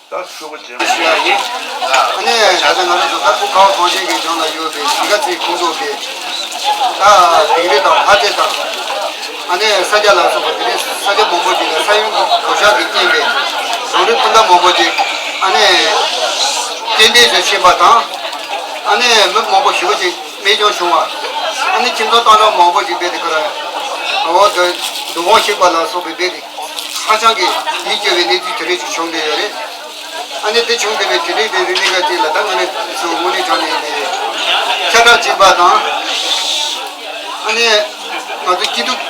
ད་ཤོག་ཅན། ཞུ་ཡ་ཡིན། ཨ་ནི་ད་ལྟ་ང་རང་ཚོ་ད་ཕུ་ཁ་བ་གངས་ཅན་གྱི་ལྗོངས་ལ་ཡོད་པའི་གཞིས་ཀ་རྩེའི་ཁོངས་གཏོགས་པའི་ད་དིང་རི་དང་ལྷ་རྩེ་དང་། ཨ་ནི་ས་སྐྱ་ལ་སོགས་པ་དེ་འདྲའི་ས་ཆ་མང་པོ་ཅིག་ལ་ས་ཡོམ་གྱི་གོད་ཆག་གི་རྐྱེན་པས་རང་རིགས་སྤུན་ཟླ་མང་པོ་ཅིག་ཨ་ནི་རྐྱེན་འདས་སུ་ཕྱིན་པ་དང་། ཨ་ནི་མི་མང་པོ་ཞེ་པོ་ཅིག་རྨས་སྐྱོན་བྱུང་བ། ཨ་ནི་ཁྱིམ་ཚང་སྟོང་ཕྲག་མང་པོ་ཅིག་རྦད་དེ་ཁོ་རང་འོག་ཏུ་འདུ་འོང་བཤིག་པ་ལ་སོགས་པའི་རྦད་དེ། ཧ་ཅང་གི་ཡིད་སྐྱོ་བའི་གནས་ཚུལ་དེ་རིགས་ཤིག་བྱུང་བསྡད་ཡོད་རེད། ཨ་ནི་དེ་བྱུང་བསྡད་པའི་དེ་རིང་དེ་རིང་གནད་འགག་ཅིག་ལ་ད་ང་ནི་ཚོ་དངོས་གནས་དྲང་གནས་ཡིན་པའི་ཁྱབ་བསྒྲགས་གཅིག་པ་དང་། ཨ་ནི་ང་ཚོ་སྐྱིད་སྡུག་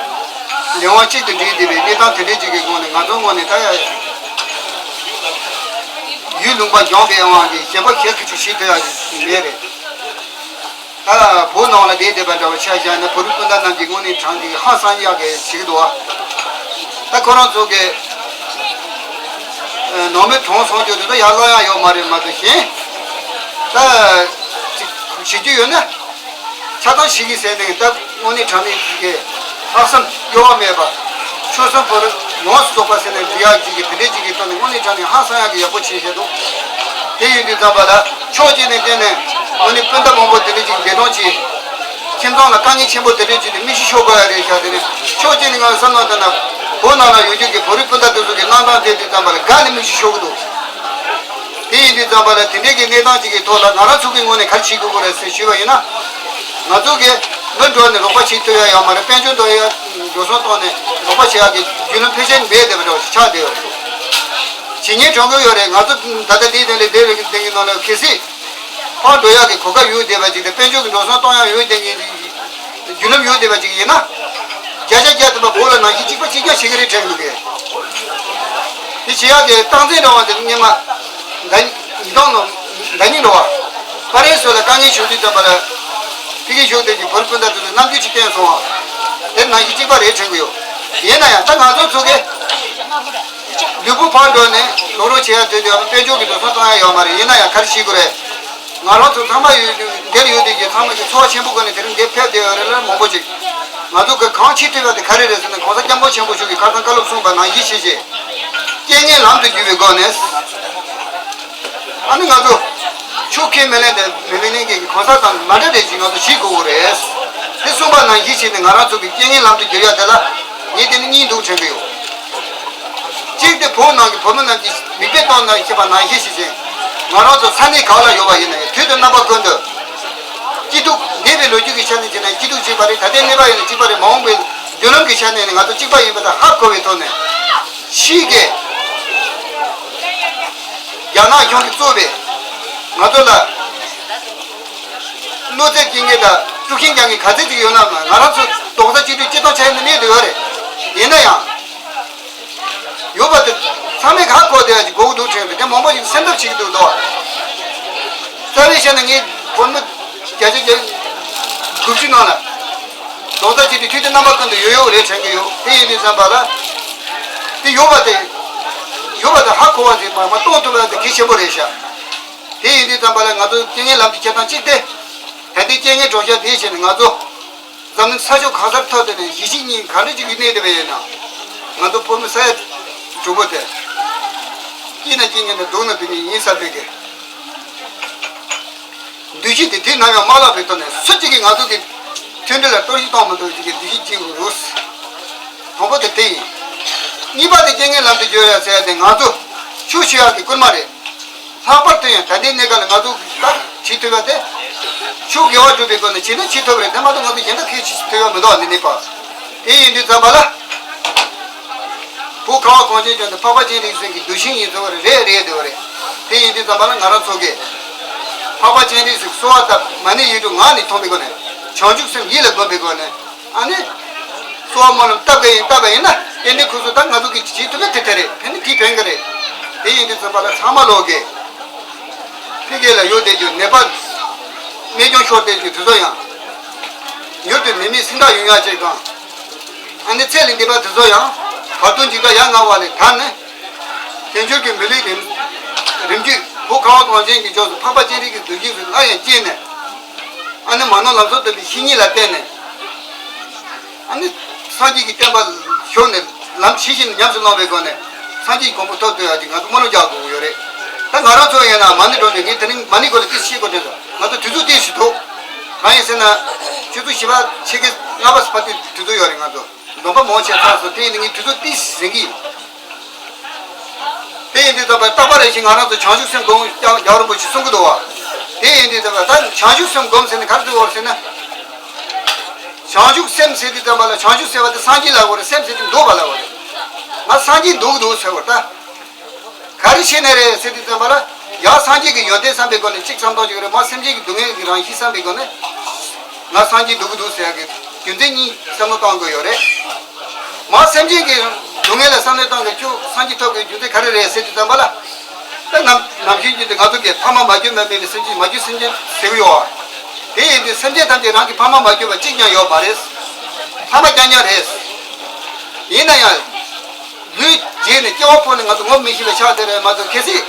ལས་དབང་གཅིག་ཏུ་འདྲེས་བསྡད་པའི་གནས་སྟངས་དེ་འདྲས་ཅིག་གི་སྒོ་ནས་ང་ཚོའི་ངོས་ནས་ད་ཡ་ཡུལ་ལུང་པ་འཇོམས་པའི་དབང་གིས་གཞན་པ་གཞན་གྱིས་ཅིག་བྱེད་ཐུབ་ཡག་ཅིག་མེད་རེད། ད་བོད་ནང་ལ་བསྡད་བསྡད་པ་འདྲ་བོ་ཆ་བཞག་ན་བོད་རིགས་སྤུན་ཟླ་རྣམས་ཀྱི་དངོས་གནས་དྲང་གནས་ཀྱི་ཧང་སང་ཡག་གི་བྱེད་ཀྱི་འདུག་བ། ད་ཁོ་རང་ཚོ་གི་ནང་མི་གྲོངས་སོང་རྒྱུ་དེ་ཚོ་ཡར་སློང་ཡག་ཡོད་མ་རེད་མ་གཏོགས་གཞན། ད་ཅིག་བྱེད་རྒྱུ་ཡོད་ན་ཆ་ཚང་བྱེད་ཀྱི་ཟེར་ནས་ད་དངོས་གནས་དྲང་གནས་ཀྱི་ལྷག་བསམ་གཡོ་བ་མེད་པ། ཆོལ་གསུམ་བོད་རིགས་ཡོངས་སུ་རྫོགས་པ་ཟེར་ནས་འབྲི་ཡག་ཅིག་གི་དེ་འདྲས་ཅིག་གི་ཐོག་ནས་དངོས་གནས་དྲང་གནས་ཧང་སང་ཡག་གི་ཡག་པོ་བྱེད་བཞིན་འདུག་དེ་ཡིན་དུས་ཙམ་པ་ལ་ཕྱོགས་གཅིག་ནས་བལྟས་ནས་དངོས་གནས་སྤུན་ཟླ་མང་པོ་དེ་འདྲས་ཅིག་འདས་གྲོངས་ཀྱིས། ཁྱིམ་ཚང་ལ་དཀའ་ངལ་ཆེན་པོ་དེ་འདྲས་ཅིག་ནས་མིག་ཆུ་ཤོར་དགོས་ཡ་རེད་ཤག་དེ་ནས་ཕྱོགས་གཅིག་ནས་ང་བསམ་བློ་བཏང་ན་བོད་ནང་ལ་ཡོད་རྒྱུ་གི་བོད་རིགས་སྤུན་ཟླ་དེ་ཚོ་གི་གནས་སྟངས་དེ་དུས་ཙམ་པ་ལ་དགའ་ནས་མིག་ཆུ་ཤོར་གི་འདུག་དེ་ཡིན་དུས་ཙམ་པ་ལ་དེ་འདྲས་ཀྱི་གནས་སྟངས་ཅིག་གི་ཐོག་ལ་ང་རང་ཚོ་གི་ངོས་ནས་ག་རེ་བྱེད་དགོས་ཀྱི་རེད་ཟེར་ཞུས་པ་ཡིན་ན། ང་ཚོ་གི་མི་འགྲོ་ནས་རོགས་པ་བྱེད་ཐུབ་ཡ་ཡོད་མ་རེད། དཔལ་འབྱོར་འགྲོ་ཡ་འགྲོ་སོང་གཏོང་ནས་རོགས་པ་བྱེད་ཡ་གི་བརྒྱུད་ལམ་ཕལ་ཆེར་མེད་བསྡད་པ་འདྲ་བ་ཞིག་ཆགས་བསྡད་ཡོད་རེད། བྱེད་ཉེན་དྲག་གི་ཡོད་རེད། ང་ཚོ་ད་ལྟ་འདི་ནས་ལས་འདས་རེད་འདི་གི་ནང་ལ་གལ་སྲིད་ཕར་འགྲོ་ཡག་གི་གོ་སྐབས་ཡོད་བསྡད་པ་ཅིག་དང་དཔལ་འབྱོར་གྱི་འགྲོ་སོང་གཏོང་ཡག་ཡོད་བསྡད་མཁན་ཅིག་བརྒྱུད་ལམ་ཡོད་བསྡད་པ་ཅིག་ཡིན་ན། བརྒྱ་ཆ་བརྒྱ་ཐམ་པ་བོད་ལ་ནང་བཞིན་གཅིག་པ་གཅིག་རྐྱང་བྱེད་ཀྱི་རེད་དྲན་གྱི་འདུག་གས། དེ་བྱེད་ཡག་གི་རྟགས་མཚན་འདྲ་བ་དེ་སྔོན་མ་ཟླ་ཉིས་སྟོང་ནང་ཟླ་ཉིན་འགྲོ་བ། ཕ་རན་སི་ལ་དཀའ་ངལ་བྱུང་དུས་ཙམ་པ་ལ་ཕ་གིར་བཞུགས་བསྡད་ཀྱི་བོད་རིགས་སྤུན་ཟླ་དེ་ཚོས་རྣམ་འགྱུར་ཅིག་བསྟན་སོང་བ། དེ་ནང་བཞིན་གཅིག་པ་རེད་དྲན་གྱི་ཡོད། ཡིན་ན་ཡང་ད་ང་ཚོ་ཚོ་གས་ལུས་པོ་ཕར་འགྲོ་ནས་ལོག་རོགས་བྱེད་ཡ་དོན་དུ་ཡང་དཔལ་འབྱོར་གྱི་འགྲོ་སོང་གཏོང་ཡ་ཡོད་མ་རེད། ཡིན་ན་ཡང་ག་རེ་བྱེད་དགོས་རེད། ང་རང་ཚོ་ཚང་མ་ཡོད་འདིར་ཡོད་དེ་གི་ཚང་མ་གི་འཚོ་བ་ཆེན་པོ་སྒོ་ནས་དེ་རིང་འདིར་ཕེབས་བསྡད་ཡོད་རེད་ལ་མང་པོ་ཅིག་ང་ཚོ་གི་གང་བྱེད་ཐུབ་ཡ་དེ་ག་རེ་རེད་ཟེར་ན་༸གོང་ས་༸སྐྱབས་མགོན་ཆེན་པོ་མཆོག་གིས་ཁ་སང་བཀའ་སློབ་གསུངས་པ་ནང་བཞིན་བྱས་བྱས་རྐྱེན་ངན་ལམ་དུ་བསྒྱུར་བའི་སྒོ་ནས་ཨ་ནི་ང་ཚོ་ཆོས་ཁས་མི་ལེན་དེ་མི་མི་ལེན་མཁན་གྱི་གང་ཟག་དང་མ་འདྲ་བའི་ཅིག་ང་ཚོ་བྱེད་དགོས་ཀྱི་རེད། དེ་གསུངས་པ་ནང་བཞིན་བྱས་ནས་ང་རང་ཚོ་གི་རྐྱེན་ངན་ལམ་དུ་བསྒྱུར་ཡ་དེ་ལ་ངས་དེ་ནི་གཉིས་འདུག་དྲན་གྱི་ཡོད། གཅིག་དེ་བོད་ནང་གི་བོད་མི་རྣམས་ཀྱིས་མིག་དཔེ་བཏང་ན་ཤེས་པ་ནང་བཞིན་ཞིག་ཅིང་། ང་རང་ཚོ་ས་གནས་གང་ལ་ཡོད་པ་ཡིན་ན་ཡང་དུས་དང་རྣམ་པ་ཀུན་ཏུ། སྐྱིད་སྡུག་འདས་པའི་ལོ་རྒྱུས་ཀྱི་ཆ་ནས་བྱས་ན་སྐྱིད་སྡུག་གཅིག་པ་རེད། ད་ལྟའི་གནས་བབ་ཡིན་ན་གཅིག་པ་རེད། མ་འོངས་པའི་མདུན་ལམ་གྱི་ཆ་ནས་ནི་ང་ཚོ་གཅིག་པ་ཡིན་པ་དང་ཧ་གོ་བའི་ཐོག་ནས། ཕྱིའི་གི་རྒྱ་ནག་གཞུང་གིས་གཙོས་པའི་ང་ཚོ་ལ་གནོད་འཚེ་སྐྱེལ་མཁན་དང་དཀྲུག་ཤིང་རྒྱག་མཁན་ག་ཚད་ཅིག་ཡོད་ན་ང་རང་ཚོ་རྡོག་རྩ་གཅིག་སྒྲིལ་སྤྱི་དང་ཆ་ཡིན་ན་གནས་དུ་ཡོད་རེད། ཡིན་ན་ཡང་། ཡོད་པ་དེ་ཚང་མས་ཧ་གོ་བསྡད་ཡ་ཅིག་དགོས་ཀྱི་འདུག་དྲན་འདུག་དེ་མང་པོ་ཞིག་སེམས་འཚབ་བྱེད་ཀྱི་འདུག་དོ། རྩ་བའི་བཤད་ན་ངས་བོད་མི་བརྒྱ་ཆ་བརྒྱ་དགུ་བཅུ་ནང་ལ་རྡོག་རྩ་གཅིག་སྒྲིལ་དུས་དང་རྣམ་པ་ཀུན་ཏུ་ཡོད་ཡོད་རེད་དྲན་གྱི་ཡོད། དེ་ཡིན་དུས་ཙམ་པ་ལ་དེ་ཡོད་པ་དེ་ཡོད་པ་དེ་ཧ་གོ་བ་དེ་མ་མ་གཏོང་ཐུབ་པ་དེ་གལ་ཆེན་པོ་རེད་ཤག་དེ་ཡིན་དུས་ཙམ་པ་ལ་ང་ཚོ་རྐྱེན་ངན་ལམ་དུ་ཁྱེར་སྟངས་གཅིག་སྟེ། ད་ལྟའི་རྐྱེན་ངན་གྲོང་ཁྱེར་དེའི་ཆེད་ནས་ང་ཚོ། འཛམ་གླིང་ས་ཕྱོགས་གང་སར་ཐོག་དེ་ནས་གཞིས་བྱེས་གཉིས་ག་འདྲ་ཅིག་གི་གནས་དེ་བས་ཡིན་ན། ང་ཚོ་བོད་མི་ས་ཡ་དྲུག་པོ་དེ། སྐྱིད་ན་སྐྱིད་ཉིན་དང་སྡུག་ན་སྡུག་ཉིན་ཡིན་ས་དེ་གི། འདུ་ཤེས་དེ་དུས་ནམ་ཡང་མ་བརླག་པའི་ཐོག་ནས་སུ་གཅིག་གིས་ང་ཚོ་གི་མཐུན་སྒྲིལ་ལ་གཏོར་བཤིག་གཏོང་མི་འདུག་ཅིག་གི་འདུ་ཤེས་བསྐྱེད་དགོས་རེད། དང་པོ་དེ་དེ་ཡིན། གཉིས་པ་དེ་རྐྱེན་ངན་ལམ་དུ་བསྒྱུར་ཡ་ཟེར་ཡ་དེ་ང་ཚོ་ཤུགས་ཆེ་ཡག་གི་སྐུལ་མ་རེད། ལྷག་པར་དུ་ཡང་ད་ལྟའི་གནས་སྐབས་ལ་ང་ཚོ་ད་བྱེད་ཐུབ་ཡ་དེ། ཕྱོགས་དགེ་བ་སྒྲུབ་པའི་སྒོ་ནས་བྱེད་ན་བྱེད་ཐུབ་རེད། དེ་མ་གཏོགས་ང་ཚོ་གཞན་དག་གིས་བྱེད་ཐུབ་ཡ་མི་འདུག་ནི་གནས་པ། དེ་ཡིན་དུས་ཙམ་པ་ལ། བོད་ཁ་བ་གངས་ཅན་ལྗོངས་འདི་འཕགས་པ་སྤྱན་རས་གཟིགས་ཀྱི་གདུལ་ཞིང་ཡིན་ཚུལ་བ་རེད་རེད་འདོད་པ་རེད། དེ་ཡིན་དུས་ཙམ་པ་ལ་ང་རང་ཚོ་གིས། འཕགས་པ་སྤྱན་རས་གཟིགས་གསོལ་བ་བཏབ་མ་ཎི་ཡིག་དྲུག་ངག་ནས་མཐོང་པའི་སྒོ་ནས། བྱང་ཆུབ་སེམས་ཡིད་ལ་བསྒོམས་པའི་སྒོ་ནས། ཨ་ནི། གསོལ་བ་སྨོན་ལམ་བཏབ་གི་ཡིན་བཏབ་པ་ཡིན་ན་ཏན་ཏན་ཁོ་ཚོ་ད་ང་ཚོ་གི་བྱེད་ཐུབ་ན་དེ་དེ་རེད། ཕན་ནི་དེ་ཕན་གི་རེད། དེ་ཡིན་དུས་ཙམ་པ་ལ་ཚང་མ་ལོག་གི་ཕ་གི་ལ་ཡོད་བསྡད་རྒྱུ་ནད་པ་རྨས་སྐྱོན་ཤོར་བསྡད་རྒྱུ་དེ་ཚོ་ཡང་མྱུར་དུ་ནད་མེད་སེམས་ཐག་ཡོང་ཡ་ཅིག་དང་། ཨ་ནི་ཚེ་ལས་འདས་པ་དེ་ཚོ་ཡང་བར་དོ་འཇིགས་པ་ཡ་ང་བ་ལས་ཐར་ནས། བསྟན་འགྱུར་གྱི་མི་ལུས་རིམ་རིམ་བརྒྱུད་བོད་ཁ་བ་གངས་ཅན་གྱི་ཕྱོགས་སུ་འཕགས་པ་སྤྱན་རས་གཟིགས་གདུལ་བྱའི་གཟུགས་སླར་ཡང་བསྐྱེད་ནས། ཨ་ནི་མ་ནོར་ལམ་སྲོལ་བཏོད་པའི་བཤེས་གཉེན་ལ་བརྟེན་ནས། ཨ་ནི་སངས་རྒྱས་ཀྱི་བསྟན་པ་ཞུགས་ནས་ལམ་ཇི་བཞིན་ཉམས་སུ་བླང་བའི་སྒོ་ནས་སངས་རྒྱས་ཀྱི་གོ་འཕང་ཐོབ་ཐུབ་ཡག་ཅིག་ང་ཚོ་སྨོན་ལམ་རྒྱག་དགོས་ཀྱི་ཡོད་རེད། ད་ང་རང་ཚོ་ཡིན་ན་མ་ཎི་སྒྲུབ་དུས་ངས་དེ་རིང་མ་ཎི་སྐོར་ལ་ཏོག་ཙམ་བཤད་དགོས་དྲན་སོང་། ང་ཚོ་དུས་ཚོད་ཏོག་ཙམ་འདུག་གང་ཡིན་ཟེར་ན། ཆུ་ཚོད་བཞི་པ་ཕྱེད་ཀ་ལྔ་པ་བར་དུ་དུས་ཚོད་ཡོད་རེད་ང་ཚོ། སྡོམ་པ་མང་ཆེ་ཚར་སོང་། དེ་ཡིན་ན་ངས་དུས་ཚོད་ཏོག་ཙམ་ཟིན་གྱི་ཡིན། དེ་ཡིན་དུས་ཙམ་པ་རྟག་པ་རེ་བཞིན་ང་རང་ཚོ་བྱང་ཆུབ་སེམས་སྒོམ་རྒྱལ་བ་རིན་པོ་ཆེས་གསུང་གི་འདུག་བ། དེ་ཡིན་དུས་ཙམ་པ་ད་བྱང་ཆུབ་སེམས་སྒོམ་ཟེར་ནས་ག་རེ་འདུག་བ་ཟེར་ན། བྱང་ཆུབ་སེམས་ཟེར་དུས་ཙམ་པ་ལ་བྱང་ཆུབ་ཟེར་བ་དེ་སངས་རྒྱས་ལབ་དགོས་རེད། སེམས་ཟེར་དུས་འདུག་པ་ལབ་དགོས་རེད། ང་སངས་རྒྱས་འདུག་འདུག་ཟེར་བ་ད། ག་རེ་བྱས་ནས་རེད་ཟེར་དུས་ཙམ་པ་ལ། ཡང་སངས་རྒྱས་ཀྱི་ཡོན་ཏན་བསམ་པའི་སྒོ་ནས་གཅིག་བསམ་བློ་ཅིག་རེད། མ་སེམས་ཅན་གྱི་སྡུག་བསྔལ་གྱི་རང་བཞིན་བསམ་པའི་སྒོ་ནས། ང་སངས་རྒྱས་འདུག་གི་འདུག་ཟེར་ཡག་གི་རྒྱུ་མཚན་གཉིས་བསམ་བློ་གཏོང་དགོས་ཡོད་རེད། མ་སེམས་ཅན་གྱི་སྡུག་བསྔལ་ལ་བསམ་བློ་གཏོང་དགོས། ཁྱོད་སངས་རྒྱས་ཐོབ་དགོས་རྒྱུ་མཚན་ག་རེ་རེད་ཟེར་དུས་ཙམ་པ་ལ། ད་ནམ་ནམ་རྒྱུན་རྒྱུན་དུ་ང་ཚོ་གིས་ཕ་མ་མ་གྱུར་པ་མེད་པའི་སེམས་ཅན། མ་གྱུར་སེམས་ཅན་ཟེར་གི་ཡོད་བ། དེ་ཡིན་དུས་སེམས་ཅན་ཐམས་ཅད་རང་གི་ཕ་མ་མ་གྱུར་པ་གཅིག་ཀྱང་ཡོད་མ་རེད། ཕ་མ་རྐྱང་རྐྱང་རེད། ཡིན་ན་ཡང་། ལུས་བརྗེས་ནས་སྐྱེ་བ་ཕོག་ནས་ང་ཚོ་ངོ་མི་ཤེས་པའི་ཆ་དེ་རེད་མ་གཏོགས། གལ་སྲིད་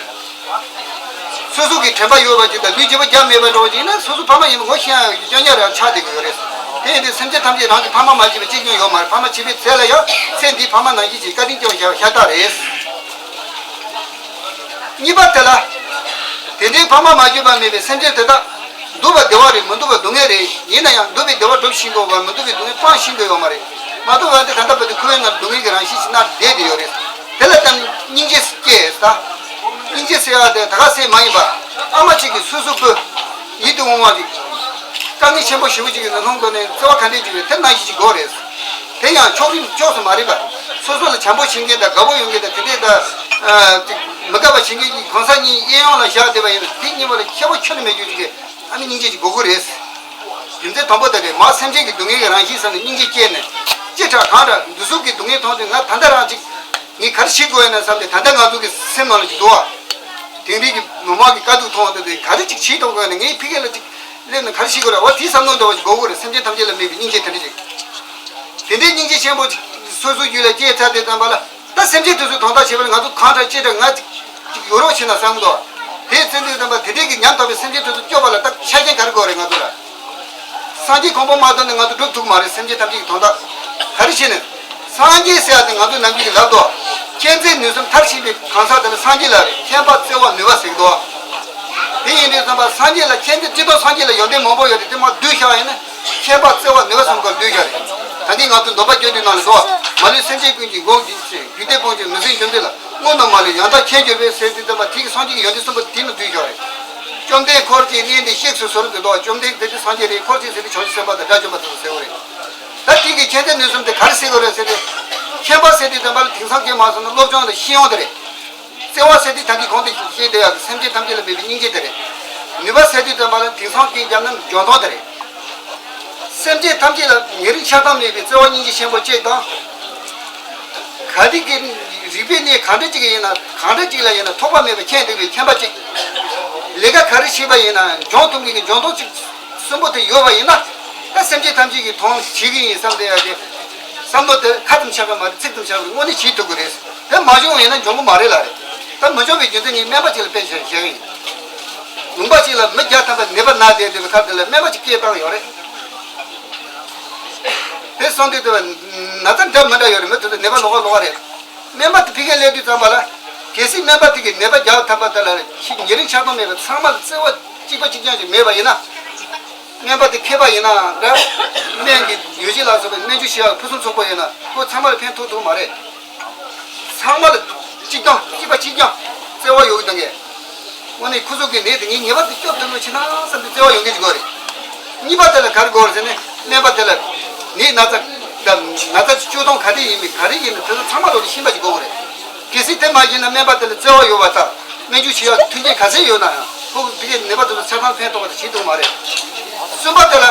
སོ་སོ་གི་དྲན་པ་ཡོད་པ་ཅིག་དང་ལུས་བརྗེ་པོ་རྒྱག་མེད་པ་འདྲ་བོ་ཅིག་ཡིན་ན། སོ་སོ་ཕ་མ་ཡིན་པ་ངོ་ཤེས་ཡག་རྐྱང་རྐྱང་རང་ཆགས་བསྡད་ཀྱི་ཡོད་རེད། དེ་ཡིན་དུས་སེམས་ཅན་ཐམས་ཅད་རང་གི་ཕ་མ་མ་བྱས་པ་གཅིག་ཀྱང་ཡོད་མ་རེད། ཕ་མ་བྱས་པའི་ཚེ་ལ་ཡང་ཚེ་འདིའི་ཕ་མ་ནང་བཞིན་གྱི་བཀའ་དྲིན་སྐྱོང་བྱ་བ་ཤ་སྟག་རེད། གཉིས་པ་དེ་ལ། དེ་འདྲའི་ཕ་མ་མ་གྱུར་པ་མེད་པའི་སེམས་ཅན་དེ་དག་འདུག་པ་བདེ་བ་རེད། མི་འདུག་པ་སྡུག་བསྔལ་རེད། ཡིན་ན་ཡང་འདུག་པའི་བདེ་བ་སྒྲུབ་ཤེས་དགོས་པ། མི་འདུག་པའི་སྡུག་བསྔལ་སྤང་ཤེས་དགོས་ཡོད་མ་རེད། མ་གཏོགས་ང་ཚོ་ད་ལྟ་བར་དུ་ཁོའི་ནང་སྡུག་བསྔལ་གྱི་རང་བཞིན་ཞིག་ན་བསྡད་བསྡད་ཡོད་རེད། དེ་ལ་ད་སྙིང་རྗེ་སྐྱེས་ད། སྙིང་རྗེ་ཟེར་ཡག་དེ་ད་ག་ཟེ་མ་ཡིན་པ། ཨ་མ་གཅིག་གིས་སོ་སོའི་བུ། ཡིད་དུ་འོང་བ་ཅིག་དཀའ་ངལ་ཆེན་པོ་ཞེ་པོ་ཅིག་གི་ནང་ལྷུང་དགོས་ནས་བརྩེ་བ་ག་འདྲས་ཅིག་ཡོད། དེ་ནང་བཞིན་ཅིག་དགོས་རེད། དེ་ཡང་ཕྱོགས་རིས་ཕྱོགས་སུ་མ་རེད་པ། སོ་སོ་ལ་བྱམས་པོ་བྱེད་མཁན་དང་དགའ་པོ་ཡོང་མཁན་དང་དེ་འདྲས་དང་། ཨ། ཅིག་མི་དགའ་བ་བྱེད་མཁན་གྱི་གང་ཟག་གཉིས་གཡས་གཡོན་ལ་བཞག་བསྡད་པ་ཡིན་ན། དེ་གཉིས་པོ་ལ་ཁྱད་པར་ཁྱོན་ནས་མེད་རྒྱུ་ཅིག་གི། ཨ་ནི་སྙིང་རྗེ་ཅིག་དགོས་ཀྱི་རེད། རྒྱུ་མཚན་དང་པོ་དེ་རེད། མ་སེམས་ཅན་གྱི་སྡུག་བསྔལ་གྱི་རང་བཞིན་བསམ་ནས་སྙིང་རྗེ་སྐྱེས་ནས། ཅི་དྲག་གང་དྲག་འདི་ཟུག་གི་སྡུག་བསྔལ་མཐོང་དུས་ང་ད་ལྟ་རང་ཅིག་ངས་ག་རེ་བྱེད་དགོས་ཡིན་ན་བསམ་སྟེ། ད་ལྟ་ང་ཚོ་གི་སེམས་ནང་ལ་ཅིག་འདུག་བ། དིང་རི་གི་མི་མང་གི་དཀའ་སྡུག་མཐོང་དུས་ག་རེ་ཅིག་བྱེད་ཐུབ་དགོས་ན། ངའི་ཕ་གི་ལ་ཅིག་སླེབས་ནས་ག་རེ་བྱེད་དགོས་རེད་བ། དེའི་བསམ་བློ་འདྲ་བ་ཅིག་དགོས་ཀྱི་རེད། སེམས་ཅན་ཐམས་ཅད་ལ་དམིགས་པའི་སྙིང་རྗེ་དེ་འདྲ་ཅིག་དེ་འདྲའི་སྙིང་རྗེ་ཆེན་པོ་ཅིག་སོ་སོའི་རྒྱུད་ལ་སྐྱེས་ཚར་དུས་ཙམ་པ་ལ། ད་སེམས་ཅན་དེ་ཚོའི་དོན་དག་བྱེད་པ་ལ་ང་ཚོ་གང་དྲག་ཅི་དྲག་ང་ཅིག་ཅིག་ཡོད་རོགས་བྱེད་ན་བསམ་གི་འདུག་དེ་བཙན་དུས་ཙམ་པ་དེ་འདྲའི་གི་ཉམ་ཐག་པའི་སེམས་ཅན་དེ་ཚོ་སྐྱོབ་པ་ལ་ད་ཆ་རྐྱེན་ག་རེ་དགོས་རེད་ང་ཚོ་ལ། སངས་རྒྱས་གོ་འཕང་མ་ཐོབ་ན་ང་ཚོ་སྒྲུབ་ཐུབ་ཀྱི་མ་རེད། སེམས་ཅན་ཐམས་ཅད་ཀྱི་དོན་དག་ག་རེ་བྱས་ནས། སངས་རྒྱས་ཟེར་ཡ་དེ་ང་ཚོ་ནམ་རྒྱུན་གྱི་ལབ་དོ། མཁྱེན་བརྩེ་ནུས་གསུམ་མཐར་ཕྱིན་པའི་གང་ཟག་དེ་ལ་སངས་རྒྱས་ལབ་རེད། མཁྱེན་པ་བརྩེ་བ་ནུས་པ་ཟེར་གི་འདུག་དེ་ཡིན་དུས་ཙམ་པ་སངས་རྒྱས་ལ་མཁྱེན་བརྩེ་སྤྱིར་བཏང་སངས་རྒྱས་ལ་ཡོན་ཏན་མང་པོ་ཡོད་དེ། དེ་མར་བསྡུས་བཞག་ཡིན་ན། མཁྱེན་པ་བརྩེ་བ་ནུས་པ་གསུམ་ཀ་བསྡུས་བཞག་རེད། ད་ནི་ང་ཚོ་སྡོམ་པ་སྐྱོན་བརྗོད་ནང་ལ་འདུག་མ་ལུས་སེམས་ཅན་ཀུན་གྱི་མགོན་བགྱི་ཞིང་། རྒྱུད་སྡེ་སྤོང་ཞིང་མི་བསྲུན་རྒྱུ་འདི་ལ། སྔོན་དུ་མ་ལུས་ཡང་དག་མཁྱེན་གྱུར་པའི་ཟེར་དུས་ཙམ་པ་དེ་གི་སངས་རྒྱས་ཀྱི་ཡོན་ཏན་གསུམ་པོ་དེ་ནི་བསྡུས་བཞག་རེད། བཅོམ་ལྡན་འཁོར་བཅས་གནས་འདིར་གཤེགས་སུ་གསོལ་ཟེར་འདུག་བཅོམ་ལྡན་འདས་དེ་སངས་རྒྱས་རེད། འཁོར་བཅས་ཟེར་དུས་བྱང་ཆུབ་སེམས་དཔའ་དང་དགྲ་བཅོམ་པ་དེ་ཚོ་ཟེར་བ་རེད། ད་དེ་གི་མཁྱེན་བརྩེ་ནུས་གསུམ་དེ་ག་རེ་ཟེར་དགོས་རེད་ཟེར་ཏེ། མཁྱེན་པ་ཟེར་དུས་ཙམ་པ་ལ་དེང་སང་སྐད་མ་སོང་ན་སློབ་སྦྱོང་དང་ཤེས་ཡོན་དེ་རེད། བརྩེ་བ་ཟེར་དུས་ད་གིན་གོང་དུ་བཤད་བསྡད་ཡག་གི་སེམས་ཅན་ཐམས་ཅད་ལ་དམིགས་པའི་སྙིང་རྗེ་དེ་རེད། ནུས་པ་ཟེར་དུས་ཙམ་པ་ལ་དེང་སང་སྐད་བརྒྱབ་ན་འཇོན་ཐང་དེ་རེད། སེམས་ཅན་ཐམས་ཅད་ལ་ཉེ་རིང་ཆགས་སྡང་མེད་པའི་བརྩེ་བ་སྙིང་རྗེ་ཆེན་པོ་གཅིག་དང་། ག་དུས་ཀྱི་རིག་པའི་གནས་གང་འདྲ་ཅིག་ཡིན་ན། གང་འདྲ་ཅིག་ལ་ཡིན་ན་ཐོགས་པ་མེད་པར་མཁྱེན་འདུག་པའི་མཁྱེན་པ་གཅིག་ལས་ཀ་ག་རེ་བྱེད་པ་ཡིན་ན་འཇོན་ཐུབ་མཁན་གྱི་འཇོན་ཐང་གཅིག་གསུམ་པོ་དེ་ཡོད་པ་ཡིན་ན། ད་སེམས་ཅན་ཐམས་ཅད་ཀྱི་དོན་བྱེད་ཀྱི་ཡིན་བསམ་བསྡད་ཡག་གི་བསམ་བློ་དེ་ཁ་ཙམ་ཆགས་པ་མ་རེད། ཚིག་ཙམ་ཆགས་པ་རེད། དངོས་གནས་བྱེད་ཐུབ་ཀྱི་རེད། དེ་མ་བྱུང་བ་ཡིན་ན་འཇོན་གྱི་མ་རེད་ལ་རེད། ད་མི་འཇོན་པའི་རྒྱུ་མཚན་ངས་སྨན་པ་གཅིག་ལ་དཔེ་བཞག་བཞག་གི་ཡིན། ལུང་པ་གཅིག་ལ་མི་བརྒྱ་ཐམ་པ་ནད་པ་ན་བསྡད་བསྡད་པའི་ཁར་དེ་ལ་སྨན་པ་གཅིག་སྐད་བཏང་ཡོད་རེད། དེ་སོང་དུས་དེ་ན་ཚ་འདྲ་མི་འདྲ་ཡོད་རེད། མི་དེ་ཚོ་ནད་པ་ལོགས་ཀ་ལོགས་ཀ་རེད། སྨན་པ་དེ་ཕ་གིར་སླེབས་དུས་ཙམ་པ་ལ། གལ་སྲིད་སྨན་པ་དེ་གིས་ནད་པ་བརྒྱ་ཐམ་པ་དེ་ལ་ཉེ་རིང་ཆགས་སྡང་མེད་པར་ཚང་མ་ལ་བརྩེ་བ་གཅིག་པ་གཅིག་རྐྱང་ཞིག་མེད་པ་ཡིན་ན། སྨན་པ་དེ་མཁས་པ་ཡིན་ནའང་འདྲ། སྨན་གྱི་ཡོ་བྱད་ལ་སོགས་པའི་སྨན་བཅོས་བྱེད་ཡག་ཕུན་སུམ་ཚོགས་པོ་ཡོད་ན་ཁོ་ཚང་མ་ལ་ཕན་ཐོགས་ཐུབ་མ་རེད། ཚང་མ་ལ་གཅིག་རྐྱང་གཅིག་པ་གཅིག་རྐྱང་བརྩེ་བ་ཡོད་གི་དང་གས། དངོས་གནས་ཁོ་ཚོ་གི་ནད་དེ་ངས་ངེས་པར་དུ་སྐྱོབ་ཐུབ་ནོ་བྱེད་ན་བསམ་པའི་བརྩེ་བ་ཡོད་མཁན་ཅིག་དགོས་རེད། གཉིས་པ་དེ་ལ་ག་རེ་དགོས་རེད་ཟེར་ན། སྨན་པ་དེ་ལ་ནད་ན་ཚ་དང་ན་ཚ་གི་བཅོས་སྟངས་ག་རེ་ཡིན་མིན་ག་རེ་ཡིན་མིན་དེ་ཚོ་ཚང་མ་ལོག་ཤེས་པ་ཅིག་དགོས་ཀྱི་རེད། གལ་སྲིད་དེ་མ་ཤེས་ན་སྨན་པ་དེ་ལ་བརྩེ་བ་ཡོད་པ་དང་སྨན་བཅོས་བྱེད་ཡག་མཐུན་རྐྱེན་ག་ཚད་ཡོད་ན་ཡང་ཁོ་གི་ཕ་གིའི་ནད་པ་དེ་ཚོ་ཆ་ཚང་ཕན་ཐོགས་པ་དེ་བྱེད་ཐུབ་མ་རེད། གསུམ་པ་དེ་ལ་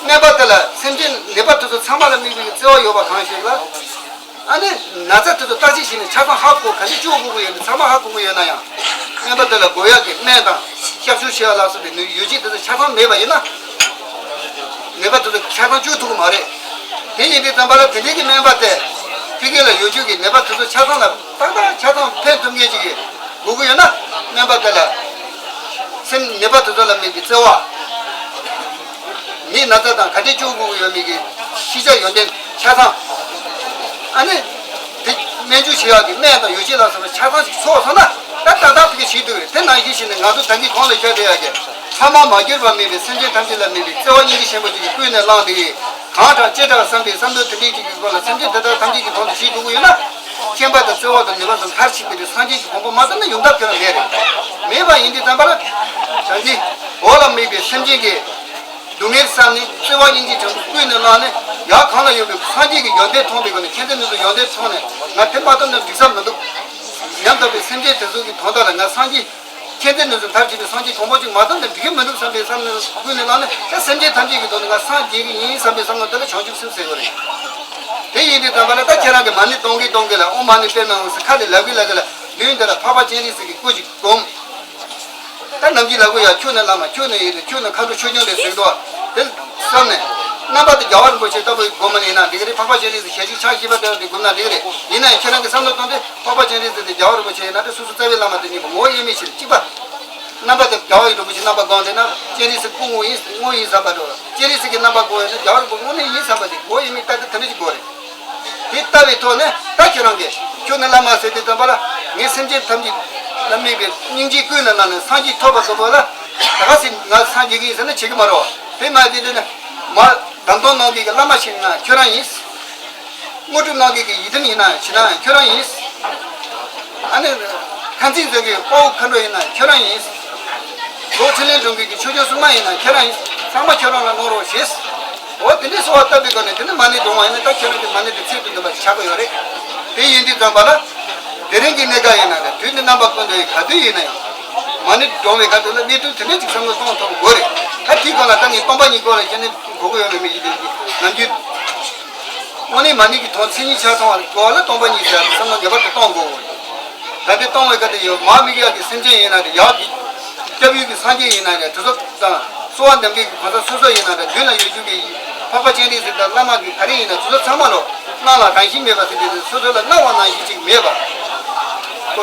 སྨན་པ་དེ་ལ་སེམས་ཅན་ནད་པ་དེ་ཚོ་ཚང་མ་ལ་དམིགས་པའི་བརྩེ་བ་ཡོད་པ་གང་ཞིག་ལ། ཨ་ནི་ན་ཚ་དེ་ཚོ་བརྟག་དཔྱད་བྱས་ནས་ཆ་ཚང་ཧ་གོ་ག་འདྲ་བཅོས་དགོས་ཀྱི་ཡོད་ན་ཚང་མ་ཧ་གོ་གི་ཡོད་ན་ཡང་། སྨན་པ་དེ་ལ་དགོས་ཡག་གི་སྨན་དང་སྐྱབས་བཅོལ་བྱེད་ཡག་ལ་སོགས་པའི་ནུས་ཡོ་བྱད་དེ་ཚོ་ཆ་ཚང་མེད་པ་ཡིན་ན། ནད་པ་དེ་ཚོ་ཆ་ཚང་བཅོས་ཐུབ་ཀྱི་མ་རེད། དེ་ཡིན་དུས་ཙམ་པ་ལ་དེ་འདྲའི་གི་སྨན་པ་དེ་ ཕ་གི་ལ་ཡོད་རྒྱུ་གི་ནད་པ་དེ་ཚོ་ཆ་ཚང་ལ་ཏག་ཏག་ཆ་ཚང་ཕན་ཐོགས་མཁན་ཅིག་གི་དགོས་ཀྱི་ཡོད་ན། སྨན་པ་དེ་ལ་སེམས་ནད་པ་དེ་ཚོ་ལ་དམིགས་པའི་བརྩེ་བ། མིའི་ན་ཚ་དང་ག་འདྲས་སྐྱོབ་དགོས་ཀྱི་ཡོད་མེད་ཀྱི་ཤེས་བྱ་ཡོན་ཏན་ཆ་ཚང་། ཨ་ནི་དེ་སྨན་བཅོས་བྱེད་ཡག་གི་སྨན་དང་ཡོ་བྱད་ལ་སོགས་པ་ཆ་ཚང་ཞིག་ཚོགས་སོང་ན། ད་ཏག་ཏག་ཕ་གི་བྱེད་ཐུབ་རེད། དེ་ནང་བཞིན་བྱས་ནས་ང་ཚོ་ད་གིན་གོང་ལ་བཤད་བསྡད་ཡག་གི་ཕ་མ་མ་གྱུར་པ་མེད་པའི་སེམས་ཅན་ཐམས་ཅད་ལ་དམིགས་པའི་བརྩེ་བ་སྙིང་རྗེ་ཆེན་པོ་ཅིག་གིས་ཀུན་ནས་བསླངས་ཏེ། གང་དྲག་ཅི་དྲག་བསམ་པའི་བསམ་བློ་དེ་འདྲའི་ཅིག་གི་སྒོ་ལ་སེམས་ཅན་དེ་དག་ཐམས་ཅད་ཀྱི་དོན་དུ་བྱེད་ཐུབ་ཀྱི་ཡོད་ན། སྐྱེ་འཕེལ་དང་བརྩེ་བ་དང་ནུས་པ་དང་མཐར་ཕྱིན་པའི་སངས་རྒྱས་ཀྱི་གོ་འཕང་མ་ཐོབ་ན་ཡོང་ཐབས་ཁྱོན་ནས་མེད་རེད། མེད་པ་ཡིན་དུས་ཙམ་པ་ལ། བྱང་ཆུབ་འོག་ལ་དམིགས་པའི་སེམས་ཅན་གྱི་སྡུག་བསྔལ་བསམ་ནས་བརྩེ་བ་སྙིང་རྗེ་བྱང་ཆུབ་ཀུན་ནས་བསླངས་ནས། ཡར་གང་ལ་ཡོད་པའི་སངས་རྒྱས་ཀྱི་ཡོན་ཏན་མཐོང་བའི་སྒོ་ནས། མཁྱེན་བརྩེ་ནུས་མཐུ་ཡོན་ཏན་མཐོང་ནས། ང་དེ་མ་ཐོབ་ན་འགྲིག་ས་མི་འདུག་སྙམ་དགོས་པའི་སེམས་ཅན་དེ་ཚོ་གི་དོན་དག་ལ། ང་སངས་རྒྱས་མཁྱེན་བརྩེ་ནུས་མཐུ་མཐར་ཕྱིན་པའི་སངས་རྒྱས་གོ་འཕང་ཅིག་མ་ཐོབ་ན་འགྲིག་གི་མི་འདུག་བསམ་པའི་བསམ་བློ་ཀུན་ནས་བསླངས་ནས། ད་སེམས་ཅན་ཐམས་ཅད་ཀྱི་དོན་དུ་ང་སངས་རྒྱས་ཀྱི་ཡིན་བསམ་པའི་བསམ་བློ་དེ་ལ་བྱང་ཆུབ་སེམས་ཟེར་གྱི་རེད། དེ་ཡིན་དུས་ཙམ་པ་ལ། ད་ཁྱེད་རང་གིས་མ་ཎི་གཏོང་གིན་གཏོང་གིན་ལ། ཨོཾ་མ་ཎི་པདྨེ་ཧཱུྃ་ཟེར་ཁ་ལས་ལབ་གིན་ལབ་གིན་ལ། མདུན་དེ་ལ་འཕགས་པ་སྤྱན་རས་གཟིགས་ཀྱི་སྐུ་ཅིག་བསྒོམ། ད་ནམ་རྒྱུན་ལབ་གི་ཡ། ཁྱོད་ནི་བླ་མ། ཁྱོད་ནི་ཡི་དམ། ཁྱོད་ནི་མཁའ་འགྲོ་ཆོས་སྐྱོང་རེད་ཟེར་འདུག་བ། དེ་བསམ་ནས། རྣམ་པ་དེ་རྒྱལ་བ་རིན་པོ་ཆེ་ལྟ་བུ་སྒོམ་ནི་ཡིན་ན་འགྲིག་གི་རེད། འཕགས་པ་སྤྱན་རས་གཟིགས་ཞལ་གཅིག་ཕྱག་བཞི་པ་ལྟ་བུ་དེ་སྒོམ་ན་འགྲིག་གི་རེད། ཡིན་ན་ཡང་ཁྱེད་རང་གི་བསམ་བློ་གཏོང་དུས། འཕགས་པ་སྤྱན་རས་གཟིགས་དེ་རྒྱལ་བ་རིན་པོ་ཆེ་ཡིན་ན་དེ་སོ་སོ་རྩ་བའི་བླ་མ་དེ་ཉིད་པོ་ངོ་བོ་དབྱེར་མེད་ཕྱིར་གཅིག་པ། རྣམ་པ་དེ་རྒྱལ་བ་རིན་པོ་ཆེ་རྣམ་པ་བསྒོམས་བསྡད་ན་སྤྱན་རས་གཟིགས་སྐུ་དངོས་ཡིན། དངོས་ཡིན་བསམ་པ་འགྲོ། སྤྱན་རས་གཟིགས་ཀྱི་རྣམ་པ་བསྒོམས་ཡོད་ན་རྒྱལ་བ་རིན་པོ་ཆེ་དངོས་གནས་ཡིན་བསམ་པ་དེ་ངོ་བོ་དབྱེར་མེད་ལྟ་དུས་དེ་འདྲ་ཞིག་དགོས་རེད། དེ་ལྟ་བའི་ཐོག་ནས་ད་ཁྱེད་རང་གིས་ཁྱོད་ནི་བླ་མ་ཟེར་དུས་ཙམ་པ་ལ། ངས་སེམས་ཅན་ཐམས་ཅད་ལ་དམིགས་པའི་སྙིང་རྗེ་ཀུན་ནས་བསླངས་ནས་སངས་རྒྱས་ཐོབ་པ་ཙམ་པོ་ལ། ད་ག་སེ་ང་སངས་རྒྱས་ཀྱི་ཡིན་ཟེར་ན་བྱེད་ཀྱི་མ་རེད་བ། དེ་མ་དེ་དེ་ནི་མ་བདམས་ཐོན་གནང་མཁན་གྱི་བླ་མ་ཞིག་ཡིན་ན་ཁྱོད་རང་ཡིན། དངོས་གྲུབ་གནང་མཁན་གྱི་ཡི་དམ་ཡིན་ན་ཞིག་ཡིན་ན་ཁྱོད་རང་ཡིན། ཨ་ནི་ཁ་འཛིན་མཛད་མཁན་དཔའ་བོ་མཁའ་འགྲོ་ཡིན་ན་ཁྱོད་རང་ཡིན། རྫོགས་ཕྲིན་ལས་སྒྲུབ་མཁན་གྱི་ཆོས་སྐྱོང་སྲུང་མ་ཡིན་ན་ཁྱོད་རང་ཡིན། ཚང་མ་ཁྱོད་རང་ལ་གནང་རོགས་ཞེས། འོ་དེ་འདྲའི་གསོལ་བ་བཏབ་པའི་སྒོ་ནས་དེ་ནི་མ་ཎི་བགྲངས་པ་ཡིན་ན། ད་ཁྱེད་རང་གི་མ་ཎི་དེ་ཚད་དུ་འདུན་པ་ཞིག་ཆགས་ཀྱི་ཡོད་རེད། དེ་ཡིན་དུས་ཙམ་པ་ལ། དེ་རིང་གི་གནས་སྐབས་ཡིན་ན་རེད། དུས་ནི་རྣམ་པ་ཀུན་ཏུ་ག་དུས་ཡིན་ན་ཡང་། མ་ཎི་བགྲངས་པའི་སྐབས་དེ་ལ་གནད་དོན་དེ་འདྲ་ཅིག་བསམ་བློ་གཏོང་ཐུབ་དགོས་རེད། ད་དེའི་སྒང་ལ་ད་ངས་སྟོང་པ་ཉིད་སྐོར་ལ་ཁྱེད་ནི་གོ་གི་ཡོད་མེད་མི་ཤེས། དེ་ནམ་རྒྱུན་དངོས་གནས་མ་ཎི་གི་དོན་མཚན་ཉིད་ཆ་ཚང་བ་གོ་བ་ལ་སྟོང་པ་ཉིད་ཟེར་བསམ་བློ་ངེས་པར་དུ་གཏོང་དགོས། ད་དེ་གཏོང་བའི་སྐབས་དེ་ཡོད་མ་དམིགས་ཡག་གི་སེམས་ཅན་ཡིན་ན་རེད། ཡག་གི་སྐྱབས་ཡུལ་གྱི་སངས་རྒྱས་ཡིན་ན་རེད། དེ་ཚོ་དང་གསོལ་བ་འདེབས་མཁན་གྱི་གང་ཟག་སོ་སོ་ཡིན་ན་རེད། མདུན་ལ་ཡོད་རྒྱུ་གི་འཕགས་པ་སྤྱན་རས་གཟིགས་དང་བླ་མ་གི་ག་རེ་ཡིན་ན་དེ་ཚོ་ཚང་མ་ལོ། སྣང་ལ་རང་བཞིན་མེད་པ་ཟེར་དུས་དེ་སོ་སོ་ལ་སྣང་བ་ནང་བཞིན་ཅིག་མེད་པ། ཁོ་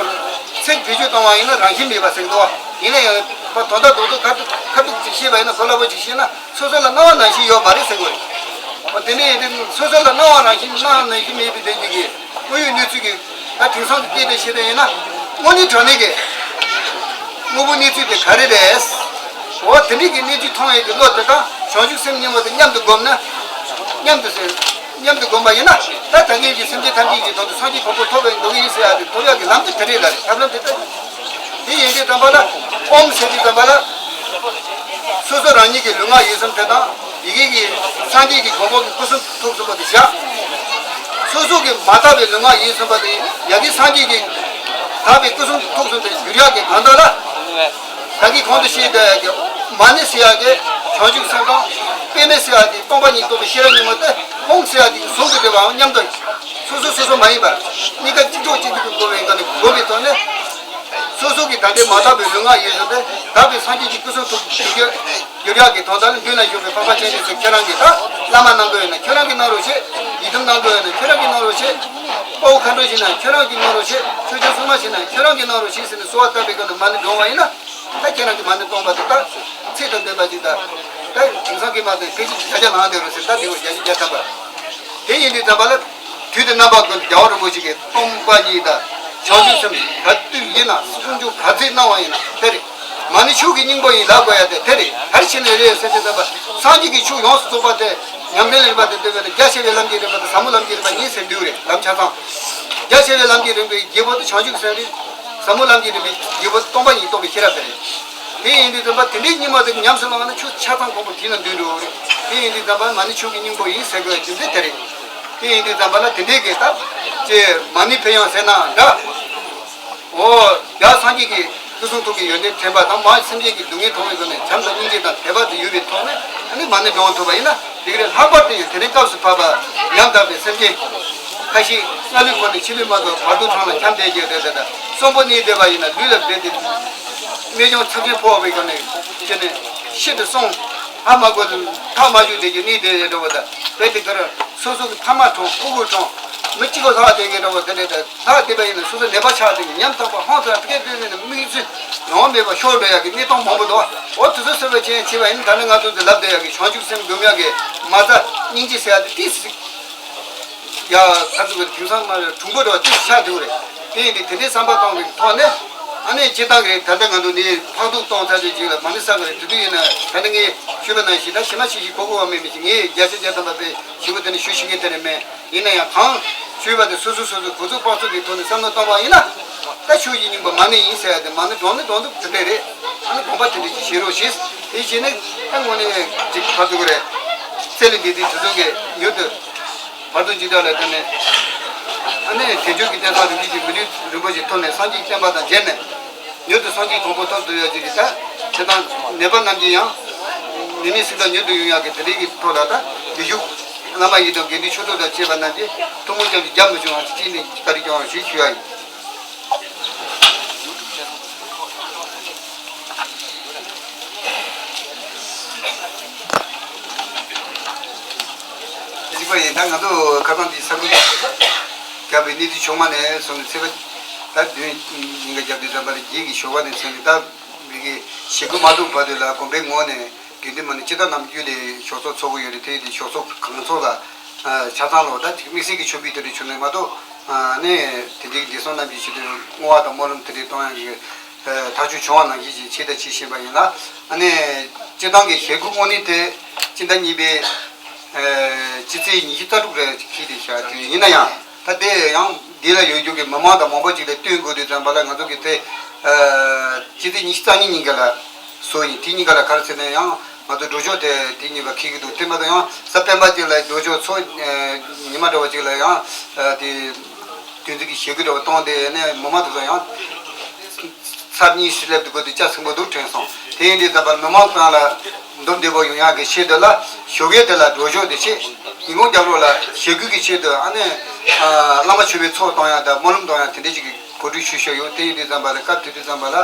ཚིག་བེད་སྤྱོད་གཏོང་བ་ཡིན་ན་རང་བཞིན་མེད་པ་ཟེར་གི་འདུག་བ། ཡིན་ན་ཡང་ཕ་དོན་དག་རྡོག་རྡོག་ཁ་ཐུག་ཁ་ཐུག་ཅིག་བཤད་པ་ཡིན་ན། གོ་སླ་པོ་ཅིག་བཤད་ན། སོ་སོ་ལ་སྣང་བ་ནང་བཞིན་ཡོད་མ་རེད་ཟེར་དགོས་རེད། འོ་དེ་འདྲ་ཡིན་དུས་སོ་སོ་ལ་སྣང་བ་རང་བཞིན་སྣང་བ་ནང་བཞིན་མེད་པའི་དོན་གྱི་དངོས་ཡོད་གནས་ཚུལ་གྱི། ད་དེང་སང་གི་སྐད་དེ་བཤད་པ་ཡིན་ན། དངོས་གནས་དྲང་གནས་ཀྱི་དངོས་པོ་གནས་ཚུལ་དེ་ག་རེ་རེད། འོ་དེ་འདྲ་གི་གནས་ཚུལ་མཐོང་ཡས་ཀྱི་བློ་དེ་དང་བྱང་ཆུབ་སེམས་སྙིང་པོ་དེ་མཉམ་དུ་བསྒོམས་ན། མཉམ་དུ་ཟེར། མཉམ་དུ་བསྒོམས་པ་ཡིན་ན། ད་ད་གིན་གྱི་སེམས་ཅན་ཐམས་ཅད་ཀྱི་དོན་དུ་སངས་རྒྱས་གོ་འཕང་ཐོབ་པའི་འདོད་ཀྱི་ཡིན་ཟེར་ཡ་དེ་ཐོབ་ཡག་གི་ལམ་དེ་དེ་རེད་ལ། ཐབས་ལམ་དེ་ལྟ། དེ་ཡིན་དུས་ཙམ་པ་ལ། ཨོཾ་ཟེར་དུས་ཙམ་པ་ལ། སོ་སོ་རང་ཉིད་ཀྱི་ལུས་ངག་ཡིད་གསུམ་དེ་དང་། ཡ་གི་གི་སངས་རྒྱས་ཀྱི་གོ་འཕང་གི་སྐུ་གསུང་ཐུགས་གསུམ་པོ་དེ་བཞག། སོ་སོ་གི་མ་དག་པའི་ལུས་ངག་ཡིད་གསུམ་པ་དེ་ཡ་གི་སངས་རྒྱས་ཀྱི་དག་པའི་སྐུ་གསུང་ཐུགས་གསུམ་དེ་འགྱུར་ཡག་གི་གང་ལྟར་ལ། ད་གིན་གོང་དུ་བཤད་པའི་མ་ཎི་ཟེར་ཡག་གི་བྱང་ཆུབ་སེམས་དང་། པདྨེ་ཟེར་ཡག་དེ་སྟོང་པ་ཉིད་རྟོགས་པའི་ཤེས་རབ་སྙིང་པོ་དེ། ཧཱུྃ་ཟེར་ཡག་དེ་ཟུང་དུ་འབྲེལ་བའམ་མཉམ་དུ་སོ་སོ་སོ་སོ་མ་ཡིན་པར་གཉིས་ཀ་གཅིག་གྲོགས་གཅིག་སྒྲིལ་དུ་འགྲོ་བའི་སྒོ་ནས་བསྒོམས་པའི་ཐོག་ནས། སོ་སོ་གི་ད་ལྟའི་མ་དག་པའི་ལུས་ངག་ཡིད་གསུམ་དེ་དག་པའི་སངས་རྒྱས་ཀྱི་སྐུ་གསུང་ཐུགས་ཀྱི་འགྱུར་ཡག་གི་དོན་དག་ལ། མདུན་ལ་བཞུགས་པའི་འཕགས་པ་སྤྱན་རས་གཟིགས་ཁྱེད་རང་གིས་ད་བླ་མ་གནང་དགོས་ཡོད་ན་ཁྱོད་རང་གིས་གནང་རོགས་བྱེད། ཡི་དམ་གནང་དགོས་ཡོད་ན་ཁྱོད་རང་གིས་གནང་རོགས་བྱེད། དཔའ་བོ་མཁའ་འགྲོ་ཞིག་ན་ཁྱོད་རང་གིས་གནང་རོགས་བྱེད། ཆོས་སྐྱོང་སྲུང་མ་ཞིག་ན་ཁྱོད་རང་གིས་གནང་རོགས་བྱེད་ཟེར་ནས་གསོལ་བ་བཏབ་པའི་སྒོ་ནས་མ་ཎི་བགྲངས་པ་ཡིན་ན། ད་ཁྱེད་རང་གིས་མ་ཎི་བགྲངས་པ་དེ་ད་ཚད་དང་ལྡན་པ་ཅིག་ད། ད་དེང་སང་གི་མ་དེ་ཕལ་ཆེར་བརྒྱ་ཆ་ལངས་བསྡད་རོགས་ཟེར། ད་དེ་བར་བརྒྱ་ཆ་བརྒྱ་ཐམ་པ། དེ་ཡིན་དུས་ཙམ་པ་ལ། དུས་དེ་རྣམ་པ་ཀུན་ཏུ་རྒྱལ་བ་རིན་པོ་ཆེ་གིས་སྟོང་པ་ཉིད་དང་། བྱང་ཆུབ་སེམས་ག་དུས་ཡིན་ན། སྐུ་མཆོག་ག་ཚོད་སྣང་བ་ཡིན་ན་དེ་རེད། མ་ཎི་མཆོག་གི་སྙིང་པོ་ཡིན་ལབ་དགོས་ཡ་དེ་དེ་རེད། ག་རེ་བྱས་ནས་རེད་ཟེར་དུས་ཙམ་པ། སངས་རྒྱས་ཀྱི་ཆོས་ཡོངས་སུ་རྫོགས་པ་དེ་ཉམས་ལེན་རིམ་པ་དེ་འདོད་པས་ན། རྒྱ་ཆེ་བའི་ལམ་གྱི་རིམ་པ་དང་ཟབ་མོ་ལམ་གྱི་རིམ་པ་གཉིས་ཟེར་འདུས་རེད། ལམ་ཆ་ཚང་། རྒྱ་ཆེ་བའི་ལམ་གྱི་རིམ་པའི་རྒྱལ་པོ་དེ་བྱང་ཆུབ་སེམས་རེད། ཟབ་མོ་ལམ་གྱི་རིམ་པའི་རྒྱལ་པོ་དེ་སྟོང་པ་ཉིད་རྟོགས་པའི་ཤེས་རབ་དེ་རེད། དེ་ཡིན་དུས་ཙམ་པ་དེ་འདྲའི་སྙིང་པོ་དེ་ཉམས་སུ་བླངས་ན་ཆོས་ཆ་ཚང་གོང་བུ་དེ་ན་འདུས་འགྲོ་གི་རེད། དེ་ཡིན་དུས་ཙམ་པ་མ་ཎི་མཆོག་གི་སྙིང་པོ་ཡིན་ཟེར་དགོས་ཡ་རྒྱུ་མཚན་དེ་རེད། དེ་ཡིན་དུས་ཙམ་པ་ལ་དེ་འདྲའི་གི་ད་ཅེ་མ་ཎི་ཕུལ་ཡང་ཟེར་ན་འདྲ། འོ་ཡ་སངས་རྒྱས་ཀྱི་སྐུ་གསུང་ཐུགས་ཀྱི་ཡོན་ཏན་དྲན་པ་དང་། མ་སེམས་ཅན་གྱི་སྡུག་བསྔལ་མཐོང་བའི་སྒོ་ནས་བྱམས་དང་སྙིང་རྗེ་དང་དད་པ་དེ་ཡོད་པའི་ཐོག་ནས། ཨ་ནི་མ་ཎི་བགྲང་ཐུབ་པ་ཡིན་ན་འགྲིག་གི་རེད། ལྷག་པར་དུ་ཡང་དེ་རིང་སྐབས་སུ་བབས་པ་ཉམ་ཐག་པའི་སེམས་ཅན་ཁ་ཤས། སྔ་ལོའི་འཁོར་ནས་ཕྱི་ལོའི་མ་ཐོག་བར་དོ་འཕྲང་ལ་འཁྱམས་བསྡད་ཀྱི་རེད། དེ་དང་གསོན་པོ་གནས་བསྡད་པ་ཡིན་ན་ལུས་ལ་རྦད་དེ་རྨས་སྐྱོན་ཚབས་ཆེན་ཕོག་པའི་སྒོ་ནས་ཁྱེད་ནས་ཤི་དུ་སོང་། ཧ་མ་གོ་དུ་ཐག་མ་ཆོད་བསྡད་ཀྱི་གནས་བསྡད་ཡོད་འགྲོ་བ་དང་། རྦད་དེ་ག་རེ་སོ་སོ་གི་ཕ་མ་གྲོངས། ཕྲུ་གུ་གྲོངས། མི་གཅིག་པོ་ལྷག་བསྡད་མཁན་འདྲ་བོ་དེ་འདྲ་དང་ལྷག་བསྡད་པ་ཡིན་ན་སོ་སོ་ནད་པ་ཆགས་དེ་ཉམ་ཐག་པ་ཧང་སང་དེ་གས་དེ་ནས་དམིགས་བསལ་ཡོང་མེད་པ་ཤོར་འགྲོ་ཡག་གི་གནས་སྟངས་མང་པོ་འདུག་འོ་དེ་ཚོ་གསོད་པ་བྱས་བྱས་པ་ཡིན་ན་ད་ནི་ང་ཚོ་འདི་ལབ་བསྡད་ཡག་གི་བྱང་ཆུབ་སེམས་སྒོམ་ཡག་གི་མ་རྩ་སྙིང་རྗེ་ཟེར་ཡག་དེ་ཏིས་ཡ་ཁ་ཚུགས་ཀྱི་དེང་སང་མ་རེད་གྲུང་པོ་འདྲ་བ་ཏིས་ཆགས་འདུག་རེད། དེ་ཡིན་དུས་དེ་འདྲའི་བསམ་པ་གཏོང་བའི་ཐོག་ནས་ཨ་ནི་སྤྱིར་བཏང་གི་ད་ལྟ་ང་ཚོ་ནི་ཕག་ཐུག་གཏོང་ཚར་དུས་ཅིག་ལ་མ་ནི་ས་གི་རེད། དེ་དུས་ཡིན་ན་ད་ནི་ངས་ཞུས་པ་ནང་བཞིན་ད་ཞི་མ་ཞི་ཞིག་གོ་གོ་བ་མེད་མི་ཞིག་ངས་བརྒྱ་ཆ་བརྒྱ་ཐམ་པ་དཔེ་ཞིབ་པོ་དེ་ནི་ཞུ་ཤེས་མཁན་དེ་རེད་མེད། ཡིན་ན་ཡང་གང་ཞུས་པ་དེ་སོ་སོ་སོ་སོ་གོ་ཚུགས་པ་ཚུགས་ཀྱི་ཐོག་ནས་བསམ་བློ་གཏོང་བ་ཡིན་ན། ད་ཆོས་ཀྱི་སྙིང་པོ་མ་ཎི་ཡིན་ཟེར་ཡ་དེ་མ་ཎི་གྲོང་ནི་གྲོང་དུ་དེ་འདྲས་རེད། ཨ་ནི་དགོངས་པ་དེ་འདྲས་ཀྱི་བཞེས་རོགས་ཞེས་དེ་བྱས་ནས་ད་དངོས་གནས་ཅིག་ཕར་ཚུར་གི་རེད། རྩེ་ལས་འདི་དུས་དུས་ཚོད་ཀྱི་མྱུར་དུ་བར་དུ་འཇིགས་སྐྲག་ལས་ཐོན་ནས། ཨ་ནི་དལ་འབྱོར་གྱི་རྟེན་ཚང་རིན་པོ་ཆེ་མི་ལུས་རིན་པོ་ཆེ་ཐོབ་ནས་སངས་རྒྱས་བསྟན་པ་དང་མཇལ་ནས། མྱུར་དུ་སངས་རྒྱས་གོ་འཕང་ཐོབ་ཐུབ་ཡག་ཅིག་གི་ད་དེ་དང་ནད་པ་རྣམས་ཀྱི་ཡང་ནད་མེད་སེམས་དཔའ་མྱུར་དུ་ཡོང་ཡག་གི་དེ་རིགས་ཀྱི་ཐོག་ལ་ད་ལས་ཞུགས་བླ་མ་ཡི་དམ་དགེ་འདུན་ཆོས་གྲོགས་དང་བཅས་པ་རྣམས་ཀྱིས་ཐུགས་སྨོན་ཅང་ཅིག་རྒྱབ་མི་བྱུང་བ་ཅིག་ནས་བཀའ་དྲིན་སྐྱོང་བ་ཞེས་ཞུ་ཡ་ཡིན། གཅིག་པ་ཡིན་ད་ང་ཚོ་ཁ་སང་དེ་ས་ཁུལ་རྒྱབ་པའི་གནས་ཚུལ་བྱུང་བ་ནས་བཟུང་ནས་ཚེས་པ་ད་བདུན་ཉིན་ག་རྒྱབ་དུས་ཙམ་པ་ལ་རྗེས་ཀྱི་ཞོགས་པ་ནས་བཟུང་ནས་ད་མི་གི་ཞེ་དགུ་མ་ཐུག་བར་དུ་ལ་དགོན་པའི་ངོས་ནས་དགེ་འདུན་མ་ནས་སྤྱི་ཟླ་ནམ་རྒྱུན་ལས་ཞོགས་ཚོགས་ཚོགས་ཀྱི་ཡོད་རེད། དེ་ཡིན་དུས་ཞོགས་ཚོགས་གང་ཚོགས་ལ་ཆ་ཚང་ལོ་ད་ཅིག་དམིགས་བསལ་གྱི་ཆོས་འབུལ་དེ་འདྲ་བྱུང་ནས་མ་གཏོགས་ནས་དེ་འདྲའི་བདེ་སྲུང་རྣམས་ཀྱི་ཆེད་དུ་བསྔོ་བ་དང་སྨོན་ལམ་དེ་འདྲའི་གཏོང་ཡག་གི་ཐག་གཅོད་བྱུང་བ་ནང་བཞིན་ཅིག་ཆེད་དུ་ཆེད་བཞིན་པ་ཡིན་ལ། ཨ་ནི་སྤྱི་བཏང་གི་ཞེ་དགུ་དངོས་གནས་དེ་སྤྱི་ཟླ་གཉིས་པའི་ཕྱི་ཚེས་ཉི་ཤུ་རྩ་དྲུག་རེ་འཁེལ་ཏེ་བཞག་དུས་ཡིན་ན་ཡང་ད་དེ་ཡང་འདི་ལ་ཡོད་རྒྱུ་གི་མི་མང་དང་མང་པོ་ཅིག་ལ་སྟོན་དགོས་དུས་ཙམ་པ་ལ་ང་ཚོ་གི་དེ་ཕྱི་ཚེས་ཉི་ཤུ་རྩ་གཉིས་ཉིན་ག་ལ་སོ་ཡིན། དེ་ཉིན་ག་ལ་ག་རེ་ཟེར་ན་ཡང་ང་ཚོ་སྒྲོལ་ཆོག་དེ་དེ་ཉིན་པ་འཁེལ་གི་འདུག་དེ་མ་གཏོགས་ཡང་གཟའ་སྤེན་པ་ཅིག་ལ་སྒྲོལ་ཆོག་ཚོ་ཉི་མ་འདྲ་བོ་ཅིག་ལ་ཡང་དེ་བདུན་ཚིགས་ཀྱི་ཞེ་དགུ་འདྲ་བོ་གཏོང་དེ་ནས་མི་མང་དེ་ཚོ་ཡང་། ཚར་གཉིས་སུ་སླེབས་འདུག་གོ་དུས་ལྕགས་སྲིན་པོ་འདུག་དྲན་སོང་། དེ་ཡིན་དུས་ཙམ་པར་མི་མང་ཚང་ལ་འདུམ་བདེ་པོ་ཡོང་ཡག་གི་ཆེད་དུ་ལ་ཞོགས་ཀས་དེ་ལ་སྒྲོལ་ཆོག་དེ་བྱེད། ཉིན་གུང་རྒྱབ་ལོགས་ལ་ཞེ་དགུ་གི་ཆེད་དུ་ཨ་ནི་བླ་མ་མཆོད་པའི་ཚོགས་གཏོང་ཡག་དང་སྨོན་ལམ་གཏོང་ཡག་དེ་འདྲས་ཅིག་གི་གོ་སྒྲིག་ཞུ་ཞུ་ཡོད། དེ་ཡིན་དུས་ཙམ་པ་ལ་སྐབས་དེ་དུས་ཙམ་པ་ལ་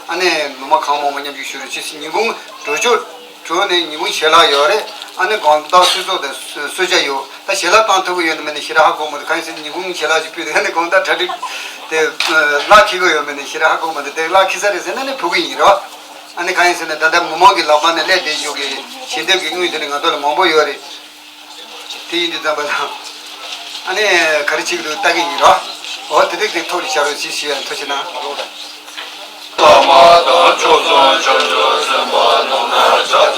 ཨ་ནི་མི་མང་གང་མང་མང་མཉམ་ཞུགས་ཞུ་རོགས་བྱེད་ཟེར། ཉིན་གུང་སྒྲོལ་ཆོག་གྲོལ་ནས་ཉིན་གུང་ཞལ་ལག་ཡོད་རེད། ཨ་ནི་དགོང་དག་གསོལ་ཚོགས་དང་གསོལ་ཇ་ཡོད། ད་ཞལ་ལག་བཏང་ཐུབ་ཀྱི་ཡོད་ན་མེད་ན་ཞེ་དྲག་ཧ་གོ་མི་འདུག་གང་ཡིན་ཟེར་ན་ཉིན་གུང་ཞལ་ལག་ཅིག་ཕུལ་དུས་ཨ་ནི་དགོང་དག་གྲ་སྒྲིག་དེ་ལག་འཁྱེར་གྱི་ཡོད་མེད་ནི་ཞེ་དྲག་ཧ་གོ་མི་འདུག་དེ་ལག་འཁྱེར་ས་རེད་ཟེར་ན་ནི་ཕུལ་གྱི་ཡིན་རོ། ཨ་ནི་གང་ཡིན་ཟེར་ན་ད་ལྟ་མི་མང་གི་ལག་པ་ནས་སླེབས་བསྡད་ཡོད་ཀྱི་ཞལ་འདེབས་ཀྱི་དངུལ་དེ་ནི་ང་ཚོ་ལ་མང་པོ་ཡོད་རེད། དེ་ཡིན་དུས་ཙམ་པ་ལ་ཨ་ནི་ག་རེ་བྱེད་ཀྱི་འདུག་ལྟ་གི་ཡིན་རོ། འོ་དེ་དེ་དེ་ཐོག་ལ་བཞག་རོགས་ཞེས་ཞུ་ཡ་ཐུགས་རྗེ་གནང་། བླ་མ་དང་ཆོས་སྲུང་བྱང་ཆུབ་སེམས་དཔའ་རྣམས་ལ་ཕྱག་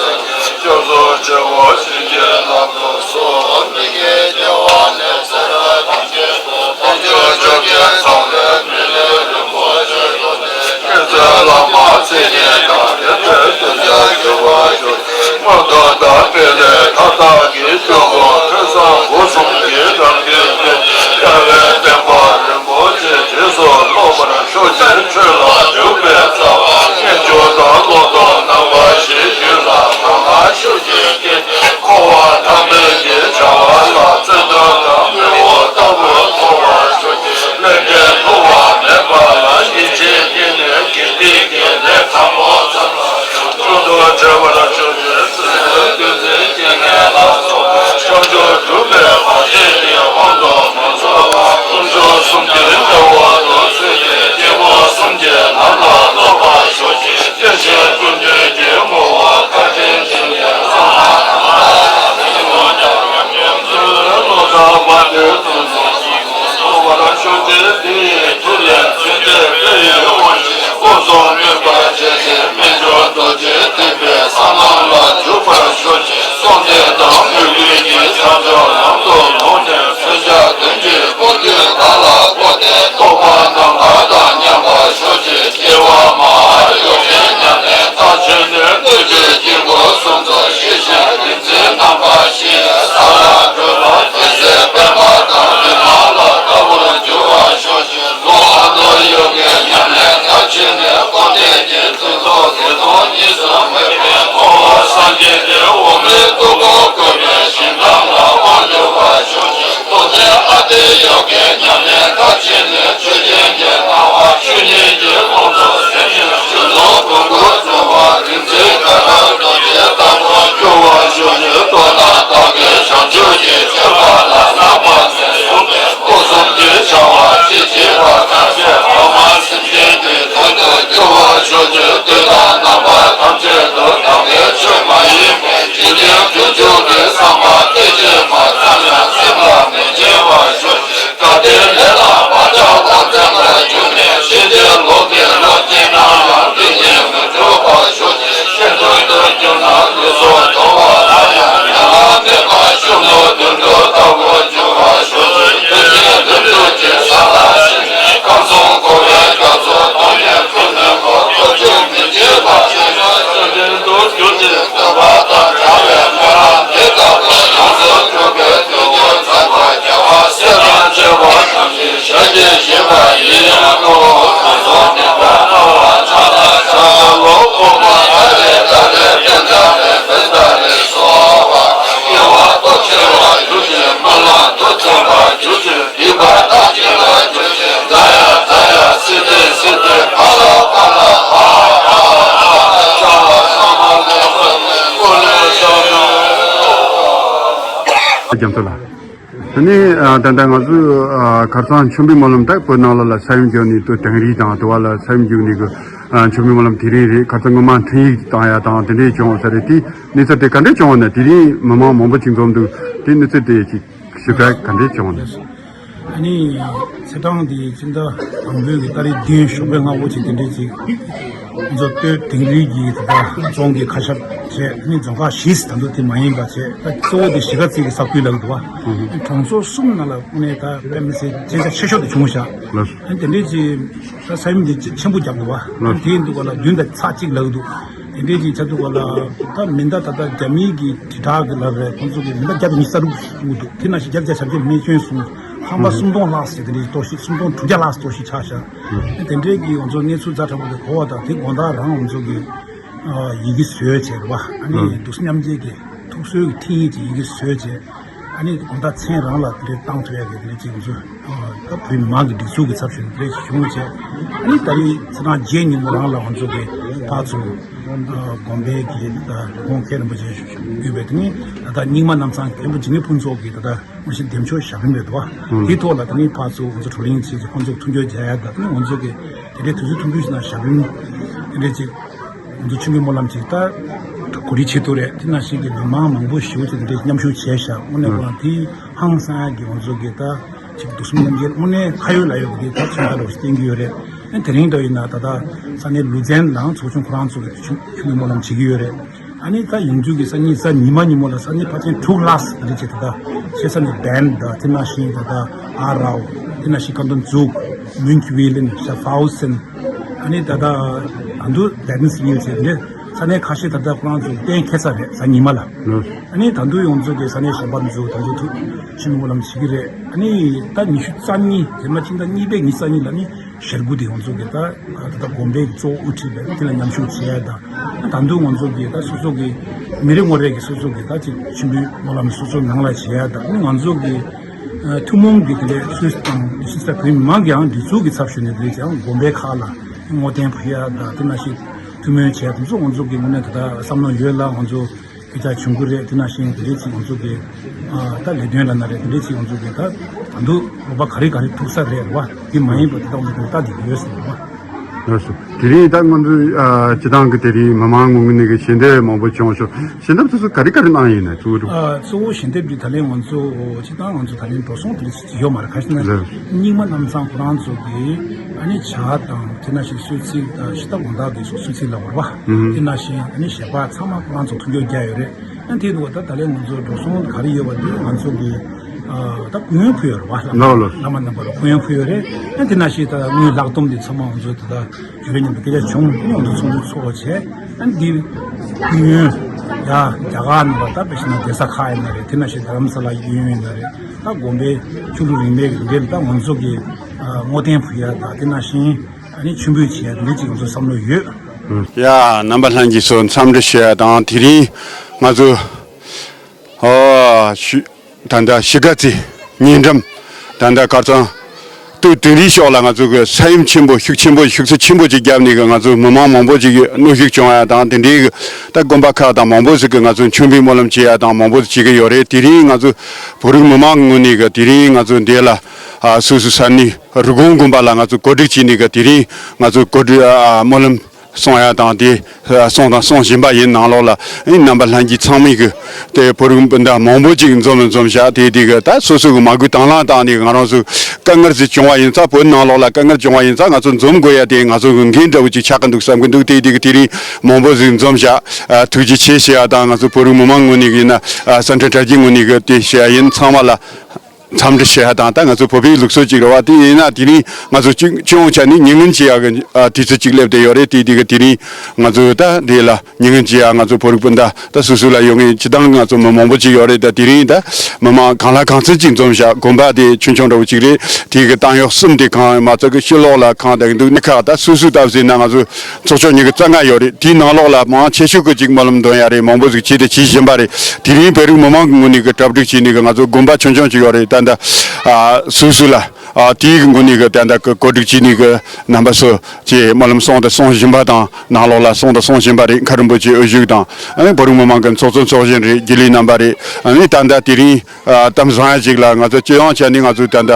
འཚལ་ལོ། སྐྱབས་སུ་མཆིའོ། བྱིན་གྱིས་བརླབ་ཏུ་གསོལ། མི་དགེ་བ་ལས་སེལ་བའི་ཐམས་ཅད་དང་། ཐམས་ཅད་མཆོག་ཐུན་གསང་བའི་མི་ལུས་རིན་པོ་ཆེར་གྱུར་ནས། བསྙེན་བཀུར་བླ་མ་མཚན་ཉིད་དང་ལྡན་པའི་ཐུགས་རྒྱུད་འགྱུར་བར་གྱུར། མངོན་མཐོ་དང་སྤེལ་ལེགས་མཐའ་དག་གི་སྐྱོང་བུ་ཐོས་བསམ་སྒོ་གསུམ་གྱི་རང་བཞིན་ཅན། རྒྱལ་བའི་བསྟན་པ་རིན་པོ་ཆེ་རྗེས་སུ་སློབ་པར་ཤོག་ཅིག་ཆོས་ལ་འཇུག་པའི་རྩ་བ། རྣལ་འབྱོར་དང་བློ་ལྡོག་རྣམ་པ། རྒྱ་མཚོ་ལགས། དེ་ནས་ཨ། ད་ལྟ་ང་ཚོས་ཨ། ཁ་སང་མཆོད་འབུལ་སྨོན་ལམ་དེ་བོད་ནང་ལོགས་ལ་ས་ཡོམ་བྱུང་ནས་དུ་དིང་རི་དང་དུ་བ་ལ་ས་ཡོམ་བྱུང་ནས་གི་ཨ། མཆོད་འབུལ་སྨོན་ལམ་དེ་རིང་རེད། ཁ་སང་སྔོན་མ་འཕྲིན་ཡིག་བཏང་ཡ་དང་དེ་འདྲས་བྱུང་ས་རེད། དེ་གནས་ཚུལ་དེ་ག་འདྲས་བྱུང་བ་ན། དེ་རིང་མི་མང་མང་པོ་ཅིག་འཛོམས་འདུག་དེ་གནས་ཚུལ་དེ་ཅིག་ཞིབ་ཕྲ་ག་འདྲས་བྱུང་བ་ན། ཨ་ནི་ཚེས་གྲངས་དེ་སྤྱི་ཟླ་དང་པོའི་གི་ཏ་རིག་བདུན་ཞོགས་པའི་སྔ་པོ་ཅིག་དེ་འདྲས་ཅིག་ང་ཚོ་སྟོད་དིང་རི་གི་ད་ལྟ་རྫོང་གི་ཁ་ཤས་བྱས། ཨ་ནི་རྫོང་ཁག་བཞི་ཟེར་ད་དུང་དེ་མ་ཡིན་པ་བྱས། ད་གཙོ་བོ་དེ་གཞིས་ཀ་རྩེ་གི་ས་ཁུལ་ལ་འདུག་བ། གྲོང་ཚོ་གསུམ་ནང་ལ་དངོས་གནས་ད་དཔེ་མི་སྲིད་ཅན་ཆ་ཆེ་ཤོས་དེ་བྱུང་ཤག་ལགས་སོ། ཨ་ནི་དེ་འདྲས་ཅིག་ད་ས་ཡོམ་དེ་ཆེན་པོ་བརྒྱབ་འདུག་བ། ལགས་སོ། དེ་ཡིན་དུས་ག་ལ་བདུན་དང་ཚེག་གཅིག་ལབ་འདུག་དེ་འདྲས་ཅིག་ཆགས་དུས་ག་ལ་ད་མེ་མདའ་ད་ལྟ་རྒྱ་མིའི་གི་དྲིལ་བསྒྲགས་གི་ལབ་རེད། ཁོང་ཚོ་གི་མེ་མདའ་བརྒྱ་དང་ཉི་ཤུ་རྩ་དྲུག་བརྒྱབ་འདུག་དེ་ནང་བཞིན་བརྒྱ་ཆ་བརྒྱ་ཆ་མེ་སྐྱོན་སོང་། ཁང་པ་སུམ་སྟོང་ལྷག་ཙམ་དེ་འདྲའི་གཏོར་བཤིག་སུམ་སྟོང་དྲུག་བརྒྱ་ལྷག་ཙམ་གཏོར་བཤིག་ཆགས་ཤག་དེ་འདྲའི་གི་ང་ཚོ་གནས་ཚུལ་ཛ་དྲག་པོ་དེ་གོ་བ་དང་། དེ་དགོང་དག་རང་ང་ཚོ་གི་ཡི་གེ་བཟོས་བྱས་རེད་བ། ཨ་ནི་ཐུགས་སེམས་མཉམ་སྐྱེད་ཀྱི་ཐུགས་གསོའི་གི་འཕྲིན་ཡིག་ཅིག་ཡི་གེ་བཟོས་བྱས། ཨ་ནི་དགོང་དག་མཚན་རང་ལ་དེ་འདྲའི་བཏང་ཐུབ་ཡ་གི་དེ་འདྲའི་ཅིག་ང་ཚོ་ད་བོད་མི་མང་གི་སྒྲིག་འཛུགས་ཀྱི་ཚབ་ཞུས་ནས་དེ་འདྲའི་ཞིག་བྱུང་བྱས། ཨ་ནི་ད་རིང་ཚེས་གྲངས་བརྒྱད་ཉིན་མོ་རང་ལ་ང་ཚོ་གི་ཕར་ཚུར་དགོན་པའི་གི་ད་ཁོང་མཁན་རིན་པོ་ཆེ་ཞུས་པའི་དེ་ནི་ད་ལྟ་རྙིང་མ་གནམ་ཚང་མཁན་པོ་འཇིགས་མེད་ཕུན་ཚོགས་ཀྱི་ད་ལྟ་དངོས་གཞི་འདེམས་ཤོག་ཞབས་རིམ་རེད་དོ། དེའི་ཐོག་ལ་དེ་ནི་ཕར་ཚུར་ང་ཚོ་བགྲོ་གླེང་བྱས་ཀྱི་ཁོང་ཚོ་མཐུན་འགྱུར་མཇལ་ཡ་དང་། དེ་ནི་ང་ཚོ་གི་དེ་འདྲའི་དུས་ཚོད་ཐུང་ཐུང་ཞིག་ནང་ཞབས་རིམ་དེ་འདྲའི་ཅིག་ང་ཚོ་མཆོད་འབུལ་སྨོན་ལམ་ཅིག་ད་གོ་སྒྲིག་བྱེད་ཐུབ་རེད། དེ་ནང་བཞིན་གྱི་མི་མང་མང་པོ་ཞིག་དེ་འདྲའི་མཉམ་ཞུགས་བྱས་ཤག་དངོས་གནས་ཁོ་རང་དེ་ཧང་སང་ཡ་གི་ང་ཚོ་གི་ད་ཅིག་ཐུགས་སེམས་མཉམ་སྐྱེད་དངོས་གནས་ཁ་ཡོད་ལག་ཡོད་ཀྱི་དེ་ད་མཚོན་ཐབས་རོགས་ཞིག་བསྟན་གྱི་ཡོད་རེད། ཨ་དེ་རིང་འདྲ་ཡིན་ན་ད་ལྟ་ས་གནས་ལུ་ཙན་ལའང་ཚོགས་ཆུང་ཁོ་རང་ཚོ་གི་མཆོད་འབུལ་སྨོན་ལམ་བྱེད་ཀྱི་ཡོད་རེད། ཨ་ནི་ད་ཡོང་རྒྱུ་གི་སང་ཉིན་གཟའ་ཉི་མ་ཉིན་མོ་ལ་ས་གནས་ཕལ་ཆེར་དྲུག་ལྷག་ཙམ་དེ་འདྲ་བྱས། ད་ལྟ་ཆེ་ས་ནས་བན་དང་། དེ་ནང་བཞིན་ད་ལྟ་ཨ་རའོ། དེ་ནང་བཞིན་ཀ་འདོན་ཛུག་མུན་ཁི་ཝེ་ལིན། ཤ་ཧྥའོ་སན། ཨ་ནི་ད་ལྟ་ད་དུང་ལེ་ཏན་སི་ཝིལ་བྱས། དེ་འདྲ་ས་གནས་ཁ་ཤས་ད་ལྟ་ཁོ་རང་ཚོ་གཏན་འཁེལ་ཚར་རེད། གཟའ་ཉི་མ་ལ། ཨ་ནི་ད་དུང་ཡོངས་རྫོགས་ཀྱི་ས་གནས་གཞན་པ་ཚོ་ད་དུང་ཐུགས་མཆོད་འབུལ་སྨོན་ལམ་བྱེད་ཀྱི་རེད། ཨ་ནི་ད་ཉི་ཤུ་རྩ་གཉིས་རྗེས་མ་ཕྱི་ཟླ་གཉིས་པའི་ཉི་ཤུ་རྩ་གཉིས་ལ་ནི་ཞེ་དགུ་དེ་ང་ཚོ་གི་ད་ད་ལྟ་དགོན་པའི་གཙོ་བོ་དབུ་ཁྲིད་པས་དེ་ལ་མཉམ་ཞུགས་བྱེད་ཡ་དང་། ད་དུང་ང་ཚོ་གི་ད་སོ་སོ་གི་མི་རེ་ངོ་རེ་གི་སོ་སོ་གི་ད་ཅིག་མཆོད་འབུལ་སྨོན་ལམ་སོ་སོ་ནང་ལ་བྱེད་ཡ་དང་། ང་ཚོ་གི་ཨ་ཐུན་མོང་གི་དེ་འདྲའི་སུད་སི་དང་སུད་སི་བོད་མི་མང་གི་ཡང་སྒྲིག་འཛུགས་ཀྱི་ཚབ་ཞུས་ནས་དེ་ཡང་དགོན་པའི་ཁག་ལ་བསྔོ་རྟེན་ཕུལ་ཡ་དང་། དེ་ནང་བཞིན་ཐུགས་སྨོན་བྱེད་ཡ་དེ་ཚོ་ང་ཚོ་གི་ངོས་ནས་ད་ལྟ་བསམ་བློ་ཡོད་ལ་ང་ཚོ་སྐད་ཆ་བྱུང་གི་རེད། དེ་ནང་བཞིན་དེ་འདྲའི་ཅིག་ང་ཚོ་གི་ཨ་ད་ལས་དོན་ལབ་ན་རེད། དེ་འདྲའི་ཅིག་ང་ཚོ་གི་ད་ད་དུང་རོགས་པ་ག་རེ་ག་རེ་ཐུག་ས་རེད་བ། དེ་མ་ཡིན་པ་དེ་ད་ང་ཚོ་གི་ལྟ་བསྡད་ཀྱི་ཡོད་ཟེར་བ། ལགས་སོ། དེ་རིང་ད་ང་ཚོ་ཨ་སྤྱི་བཏང་གི་དེ་རིང་མི་མང་ངོས་ནས་གི་ཞལ་འདེབས་མང་པོ་བྱུང་ཤག་ཞལ་འདེབས་དེ་ཚོ་ག་རེ་ག་རེ་གནང་ཡིན་ན་གཙོ་བོ་འདུག་ཨ་གཙོ་བོ་ཞལ་འདེབས་དེ་ད་ལན་ང་ཚོ་སྤྱི་བཏང་ང་ཚོ་ད་ལན་འགྲོ་སོང་དེ་འདྲ་ཅིག་ཡོད་མ་རེད། ག་ཞིག་ན་ལགས། རྙིང་མ་གནམ་ཚང་ཁོ་རང་ཚོ་གི་ཨ་ནི་ཇ་དང་། དེ་ནང་བཞིན་གསོལ་ཚིགས་དང་། ཤི་ཏ་དགོང་དག་གི་གསོལ་ཚིགས་ལབ་དགོས་རེད་བ། དེ་ནང་བཞིན་ཨ་ནི་ཞལ་པར་ཚང་མ་ཁོ་རང་ཚོ་མཐུན་སྦྱོར་བརྒྱབ་ཡོད་རེད། ཨ་དེ་འདུག་བ། ད་ད་ལན་ང་ཚོ་འགྲོ་སོང་ག་རེ་ཡོད་པ་དེ་ང་ཚོ་གི་ཨ་ད་སྐུ་ཡོན་ཕུལ་ཡོད་རེད་བ། ལགས་ལགས། བླ་མ་རྣམ་པ་ལ་སྐུ་ཡོན་ཕུལ་ཡོད་རེད། ཨ་དེ་ནང་བཞིན་ད་དངུལ་ལྷག་སྡོམ་དེ་ཚང་མ་ང་ཚོ་ད་ལྟ་ཡུ་རེ་ཉམ་དུ་སྐད་ཆ་བྱུང་། ཨ་ནི་ང་ཚོ་ཚོགས་འདུ་ཚོགས་བྱས། ཨ་ནི་འདི་སྐུ་ཡོན་ཡ་རྒྱ་གར་ནང་ལ་ད་དཔེ་བཞག་ན་གདན་ས་ཁག་ཡིན་ན་རེད། དེ་ནང་བཞིན་རྡ་རམ་ས་ལ་གཡས་གཡོན་ཡིན་ན་རེད། ད་དགོན་པའི་ཆོས་ལུགས་རིས་མེད་ཀྱི་འབྲེལ་ད་ང་ཚོ་གི་ཨ་བསྔོ་རྟེན་ཕུལ་ཡ་དང་། དེ་ནང་བཞིན་ཨ་ནི་མཆོད་འབུལ་བྱེད་ཡ་འདི་ཅིག་ང་ཚོ་བསམ་བློ་ཡོད། ཡ་རྣམ་པ་ལྷན་རྒྱས་ཚོ་འཚམས་འདྲི་ཞུ་ཡ་དང་། དེ་རིང་ང་ཚོ་ཨ་ཞུ་ད་ལྟ་གཞིས་ཀ་རྩེ་ཉེ་འགྲམ་ད་ལྟ་ཁ་སང་སྟོད་དིང་རིའི་ཕྱོགས་ལ་ང་ཚོ་གི་ས་ཡོམ་ཆེན་པོ་ཤུགས་ཆེན་པོ་ཤུགས་ཚད་ཆེན་པོ་ཅིག་བརྒྱབ་ནས་གི་ང་ཚོ་མི་མང་མང་པོ་ཅིག་གི་གནོན་ཤུགས་བྱུང་ཡ་དང་། དེ་འདྲའི་གི་ད་དགོན་པ་ཁག་དང་མང་པོ་ཞིག་གི་ང་ཚོ་མཆོད་འབུལ་སྨོན་ལམ་བྱེད་ཡ་དང་མང་པོ་ཞིག་བྱེད་ཀྱི་ཡོད་རེད། དེ་རིང་ང་ཚོ་བོད་རིགས་མི་མང་ངོས་ནས་གི་དེ་རིང་ང་ཚོ་འདི་ལ་ཨ་སོ་སོའི་ས་གནས་རི་ཀོན་དགོན་པ་ལ་ང་ཚོ་གོ་སྒྲིག་བྱས་ནས་གི་དེ་རིང་ང་ཚོ་གོ་སྒྲིག་ཨ་སྨོན་ལམ་གསུང་ཡ་དང་། དེ་གསུང་དང་གསུང་བཞིན་པ་ཡིན། ནང་ལོགས་ལ་ཨེ་རྣམ་པ་ལྷན་རྒྱས་ཚང་མས་གི་དེ་བོད་རིགས་སྤུན་ཟླ་མང་པོ་ཅིག་འཛོམས་འཛོམས་བཞག་དེ་དེ་གི་ད་སོ་སོ་གི་མ་གུ་དང་བླངས་བཏང་ནས་ང་རང་ཚོ་དཀའ་ངལ་ཅིག་བྱུང་བ་ཡིན་ཙང་། བོད་ནང་ལོགས་ལ་དཀའ་ངལ་བྱུང་བ་ཡིན་ཙང་ང་ཚོ་འཛོམས་དགོས་ཡ་དེ་ང་ཚོ་གི་འགན་འདྲ་བོ་ཅིག་ཆགས་ཀྱི་འདུག་བསམ་གྱི་འདུག་དེ་དེ་གི་དེ་རིང་མང་པོ་ཞིག་འཛོམས་བཞག་ཨ་ཐུགས་རྗེ་ཆེ་ཞུ་ཡ་དང་། ང་ཚོ་བོད་རིགས་མི་མང་ངོས་ནས་གི་ཡིན་ན་ཨ་སེམས་ཁྲལ་གྲ་རྒྱས་ངོས་ནས་གི་དེ་ཞུ་ཡ་ཡིན། ཚང་མ་ལ། འཚམས་འདྲི་ཞུ་ཡ་དང་། ད་ང་ཚོ་བོད་པའི་ལུགས་སྲོལ་ཅིག་རེད་བ། དེ་ཡིན་ན་དེ་རིང་ང་ཚོ་སྤྱི་སྤྱི་ཡོངས་ཆ་ནས་ཉིན་གུང་བྱེད་ཡ་གི་ཨ་དུས་ཚོད་ཅིག་སླེབས་བསྡད་ཡོད་རེད། དེ་དེ་གི་དེ་རིང་ང་ཚོ་ད་འདི་ལ་ཉིན་གུང་བྱེད་ཡ་ང་ཚོ་བོད་རིགས་སྤུན་ཟླ་ད་སོ་སོ་ལ་ཡོང་མཁན་སྤྱི་བཏང་ང་ཚོ་མི་མང་པོ་ཅིག་ཡོད་རེད། ད་དེ་རིང་ད་མི་མང་གང་ལ་གང་འཚམ་ཅིག་འཛོམས་བཞག་དགོན་པ་དེ་ཆུང་ཆུང་འདྲ་བོ་ཅིག་རེད། དེ་གི་གཏམ་གཡོག་གསུམ་དེ་གང་མ་ཚད་གི་ཕྱི་ལོགས་ལ་གང་དང་འདུག་ནི་ཁག་ད་སོ་སོའི་སྟབས་ཟིན་ན་ང་ཚོ་ཚོགས་ཆུང་ཉི་ཤུ་རྩ་ལྔ་ཡོད་རེད། དེའི་ནང་ལོགས་ལ་མང་ཆེ་ཤོས་ཀྱི་ཅིག་སྨོན་ལམ་འདོན་ཡ་རེད། མང་པོ་ཟིག་བྱས་ཏེ་བྱེད་བཞིན་པ་རེད། དེ་རིང་བོད་རིགས་མི་མང་གི་ངོས་ནས་གི་གྲ་སྒྲིག་བྱས་ནས་གི་ང་ཚོ་དགོན་པ་ཆུང་ཆུང་ཅིག་ཡོད་རེད། ད་ལྟ་ཨ་སོ་སོ་ལ་ཨ་དེའི་གི་ངོས་ནས་གི་ད་ལྟ་གི་གོ་སྒྲིག་བྱས་ནས་གི་རྣམ་པ་ཚོ་ཅེས་སྨོན་ལམ་གསུང་དང་གསུང་བཞིན་པ་དང་། ནང་ལོགས་ལ་གསུང་དང་གསུང་བཞིན་པ་རེད། མཁན་རིན་པོ་ཆེ་དབུ་བཞུགས་དང་། ཨ་ནི་བོད་རིགས་མི་མང་གི་ཚོགས་གཙོ་ཚོགས་གཞོན་རེད། རྒྱུན་ལས་རྣམ་པ་རེད། ཨ་ནི་ད་ལྟ་དེ་རིང་ཨ་གཏམ་བཟང་ཡ་ཅིག་ལ་ང་ཚོ་སྤྱི་ཡོངས་བྱས་ནས་ང་ཚོ་ད་ལྟ་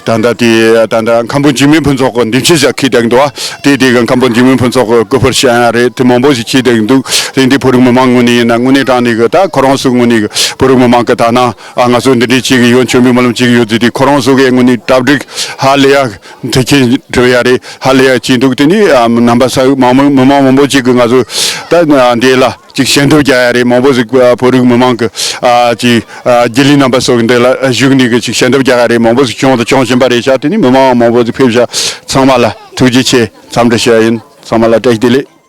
ད་ལྟ་དེ་ད་ལྟ་མཁན་པོ་འཇིགས་མེད་ཕུན་ཚོགས་ཀྱི་འདེམས་བྱེད་ཟེར་ཁེལ་བསྡད་འདུག་བ། དེ་དེ་གི་མཁན་པོ་འཇིགས་མེད་ཕུན་ཚོགས་ཀྱི་སྐུ་ཕུར་བཤམས་ཡ་རེད། དེ་མང་པོ་ཞིག་བྱས་བསྡད་འདུག་དེ་འདི་བོད་རིགས་མི་མང་ངོས་ནས་ཡིན་ན་དངོས་གནས་དྲང་གནས་གི་ད་ཁོ་རང་ཚོའི་ངོས་ནས་གི་བོད་རིགས་མི་མང་གི་ད་ན་ཨ་ང་ཚོ་འདི་འདྲས་བྱེད་གི་ཡོད། མཆོད་མེ་སྨོན་ལམ་བྱེད་གི་ཡོད་ཟེར་དུས་ཁོ་རང་ཚོ་གི་ངོས་ནས་གྲ་སྒྲིག་ཧ་ལས་ཡ་འདི་ཁྱེད་འགྲོ་ཡ་རེད། ཧ་ལས་ཡ་བྱས་འདུག་དེ་ནི་ཨ་རྣམ་པ་ས་མང་མང་མི་མང་མང་པོ་ཅིག་གི་ང་ཚོ་ད་འདི་ལ་ཅིག་ཞལ་འདེབས་རྒྱག་ཡ་རེད། མང་པོ་ཟིག་ཨ་བོད་རིགས་མི་མང་གི་ཨ་ཅིག་ཨ་རྒྱུན་ལས་རྣམ་པ་ཚོ་གི་འདི་ལ་བཞུགས་ནས་གི་ཅིག་ཞལ་འདེབས་རྒྱག་ཡ་རེད། མང་པོ་ཟིག་བྱུང་དང་བྱུང་བཞིན་པ་རེད་ཤག་དེ་ནི་མི་མང་མང་པོ་ཟིག་ཕེབས་ཤག་ཚང་མ་ལ་ཐུགས་རྗེ་ཆེ། འཚམས་འདྲི་ཞུ་ཡ་ཡིན། ཚང་མ་ལ་བཀྲ་ཤིས་བདེ་ལེགས།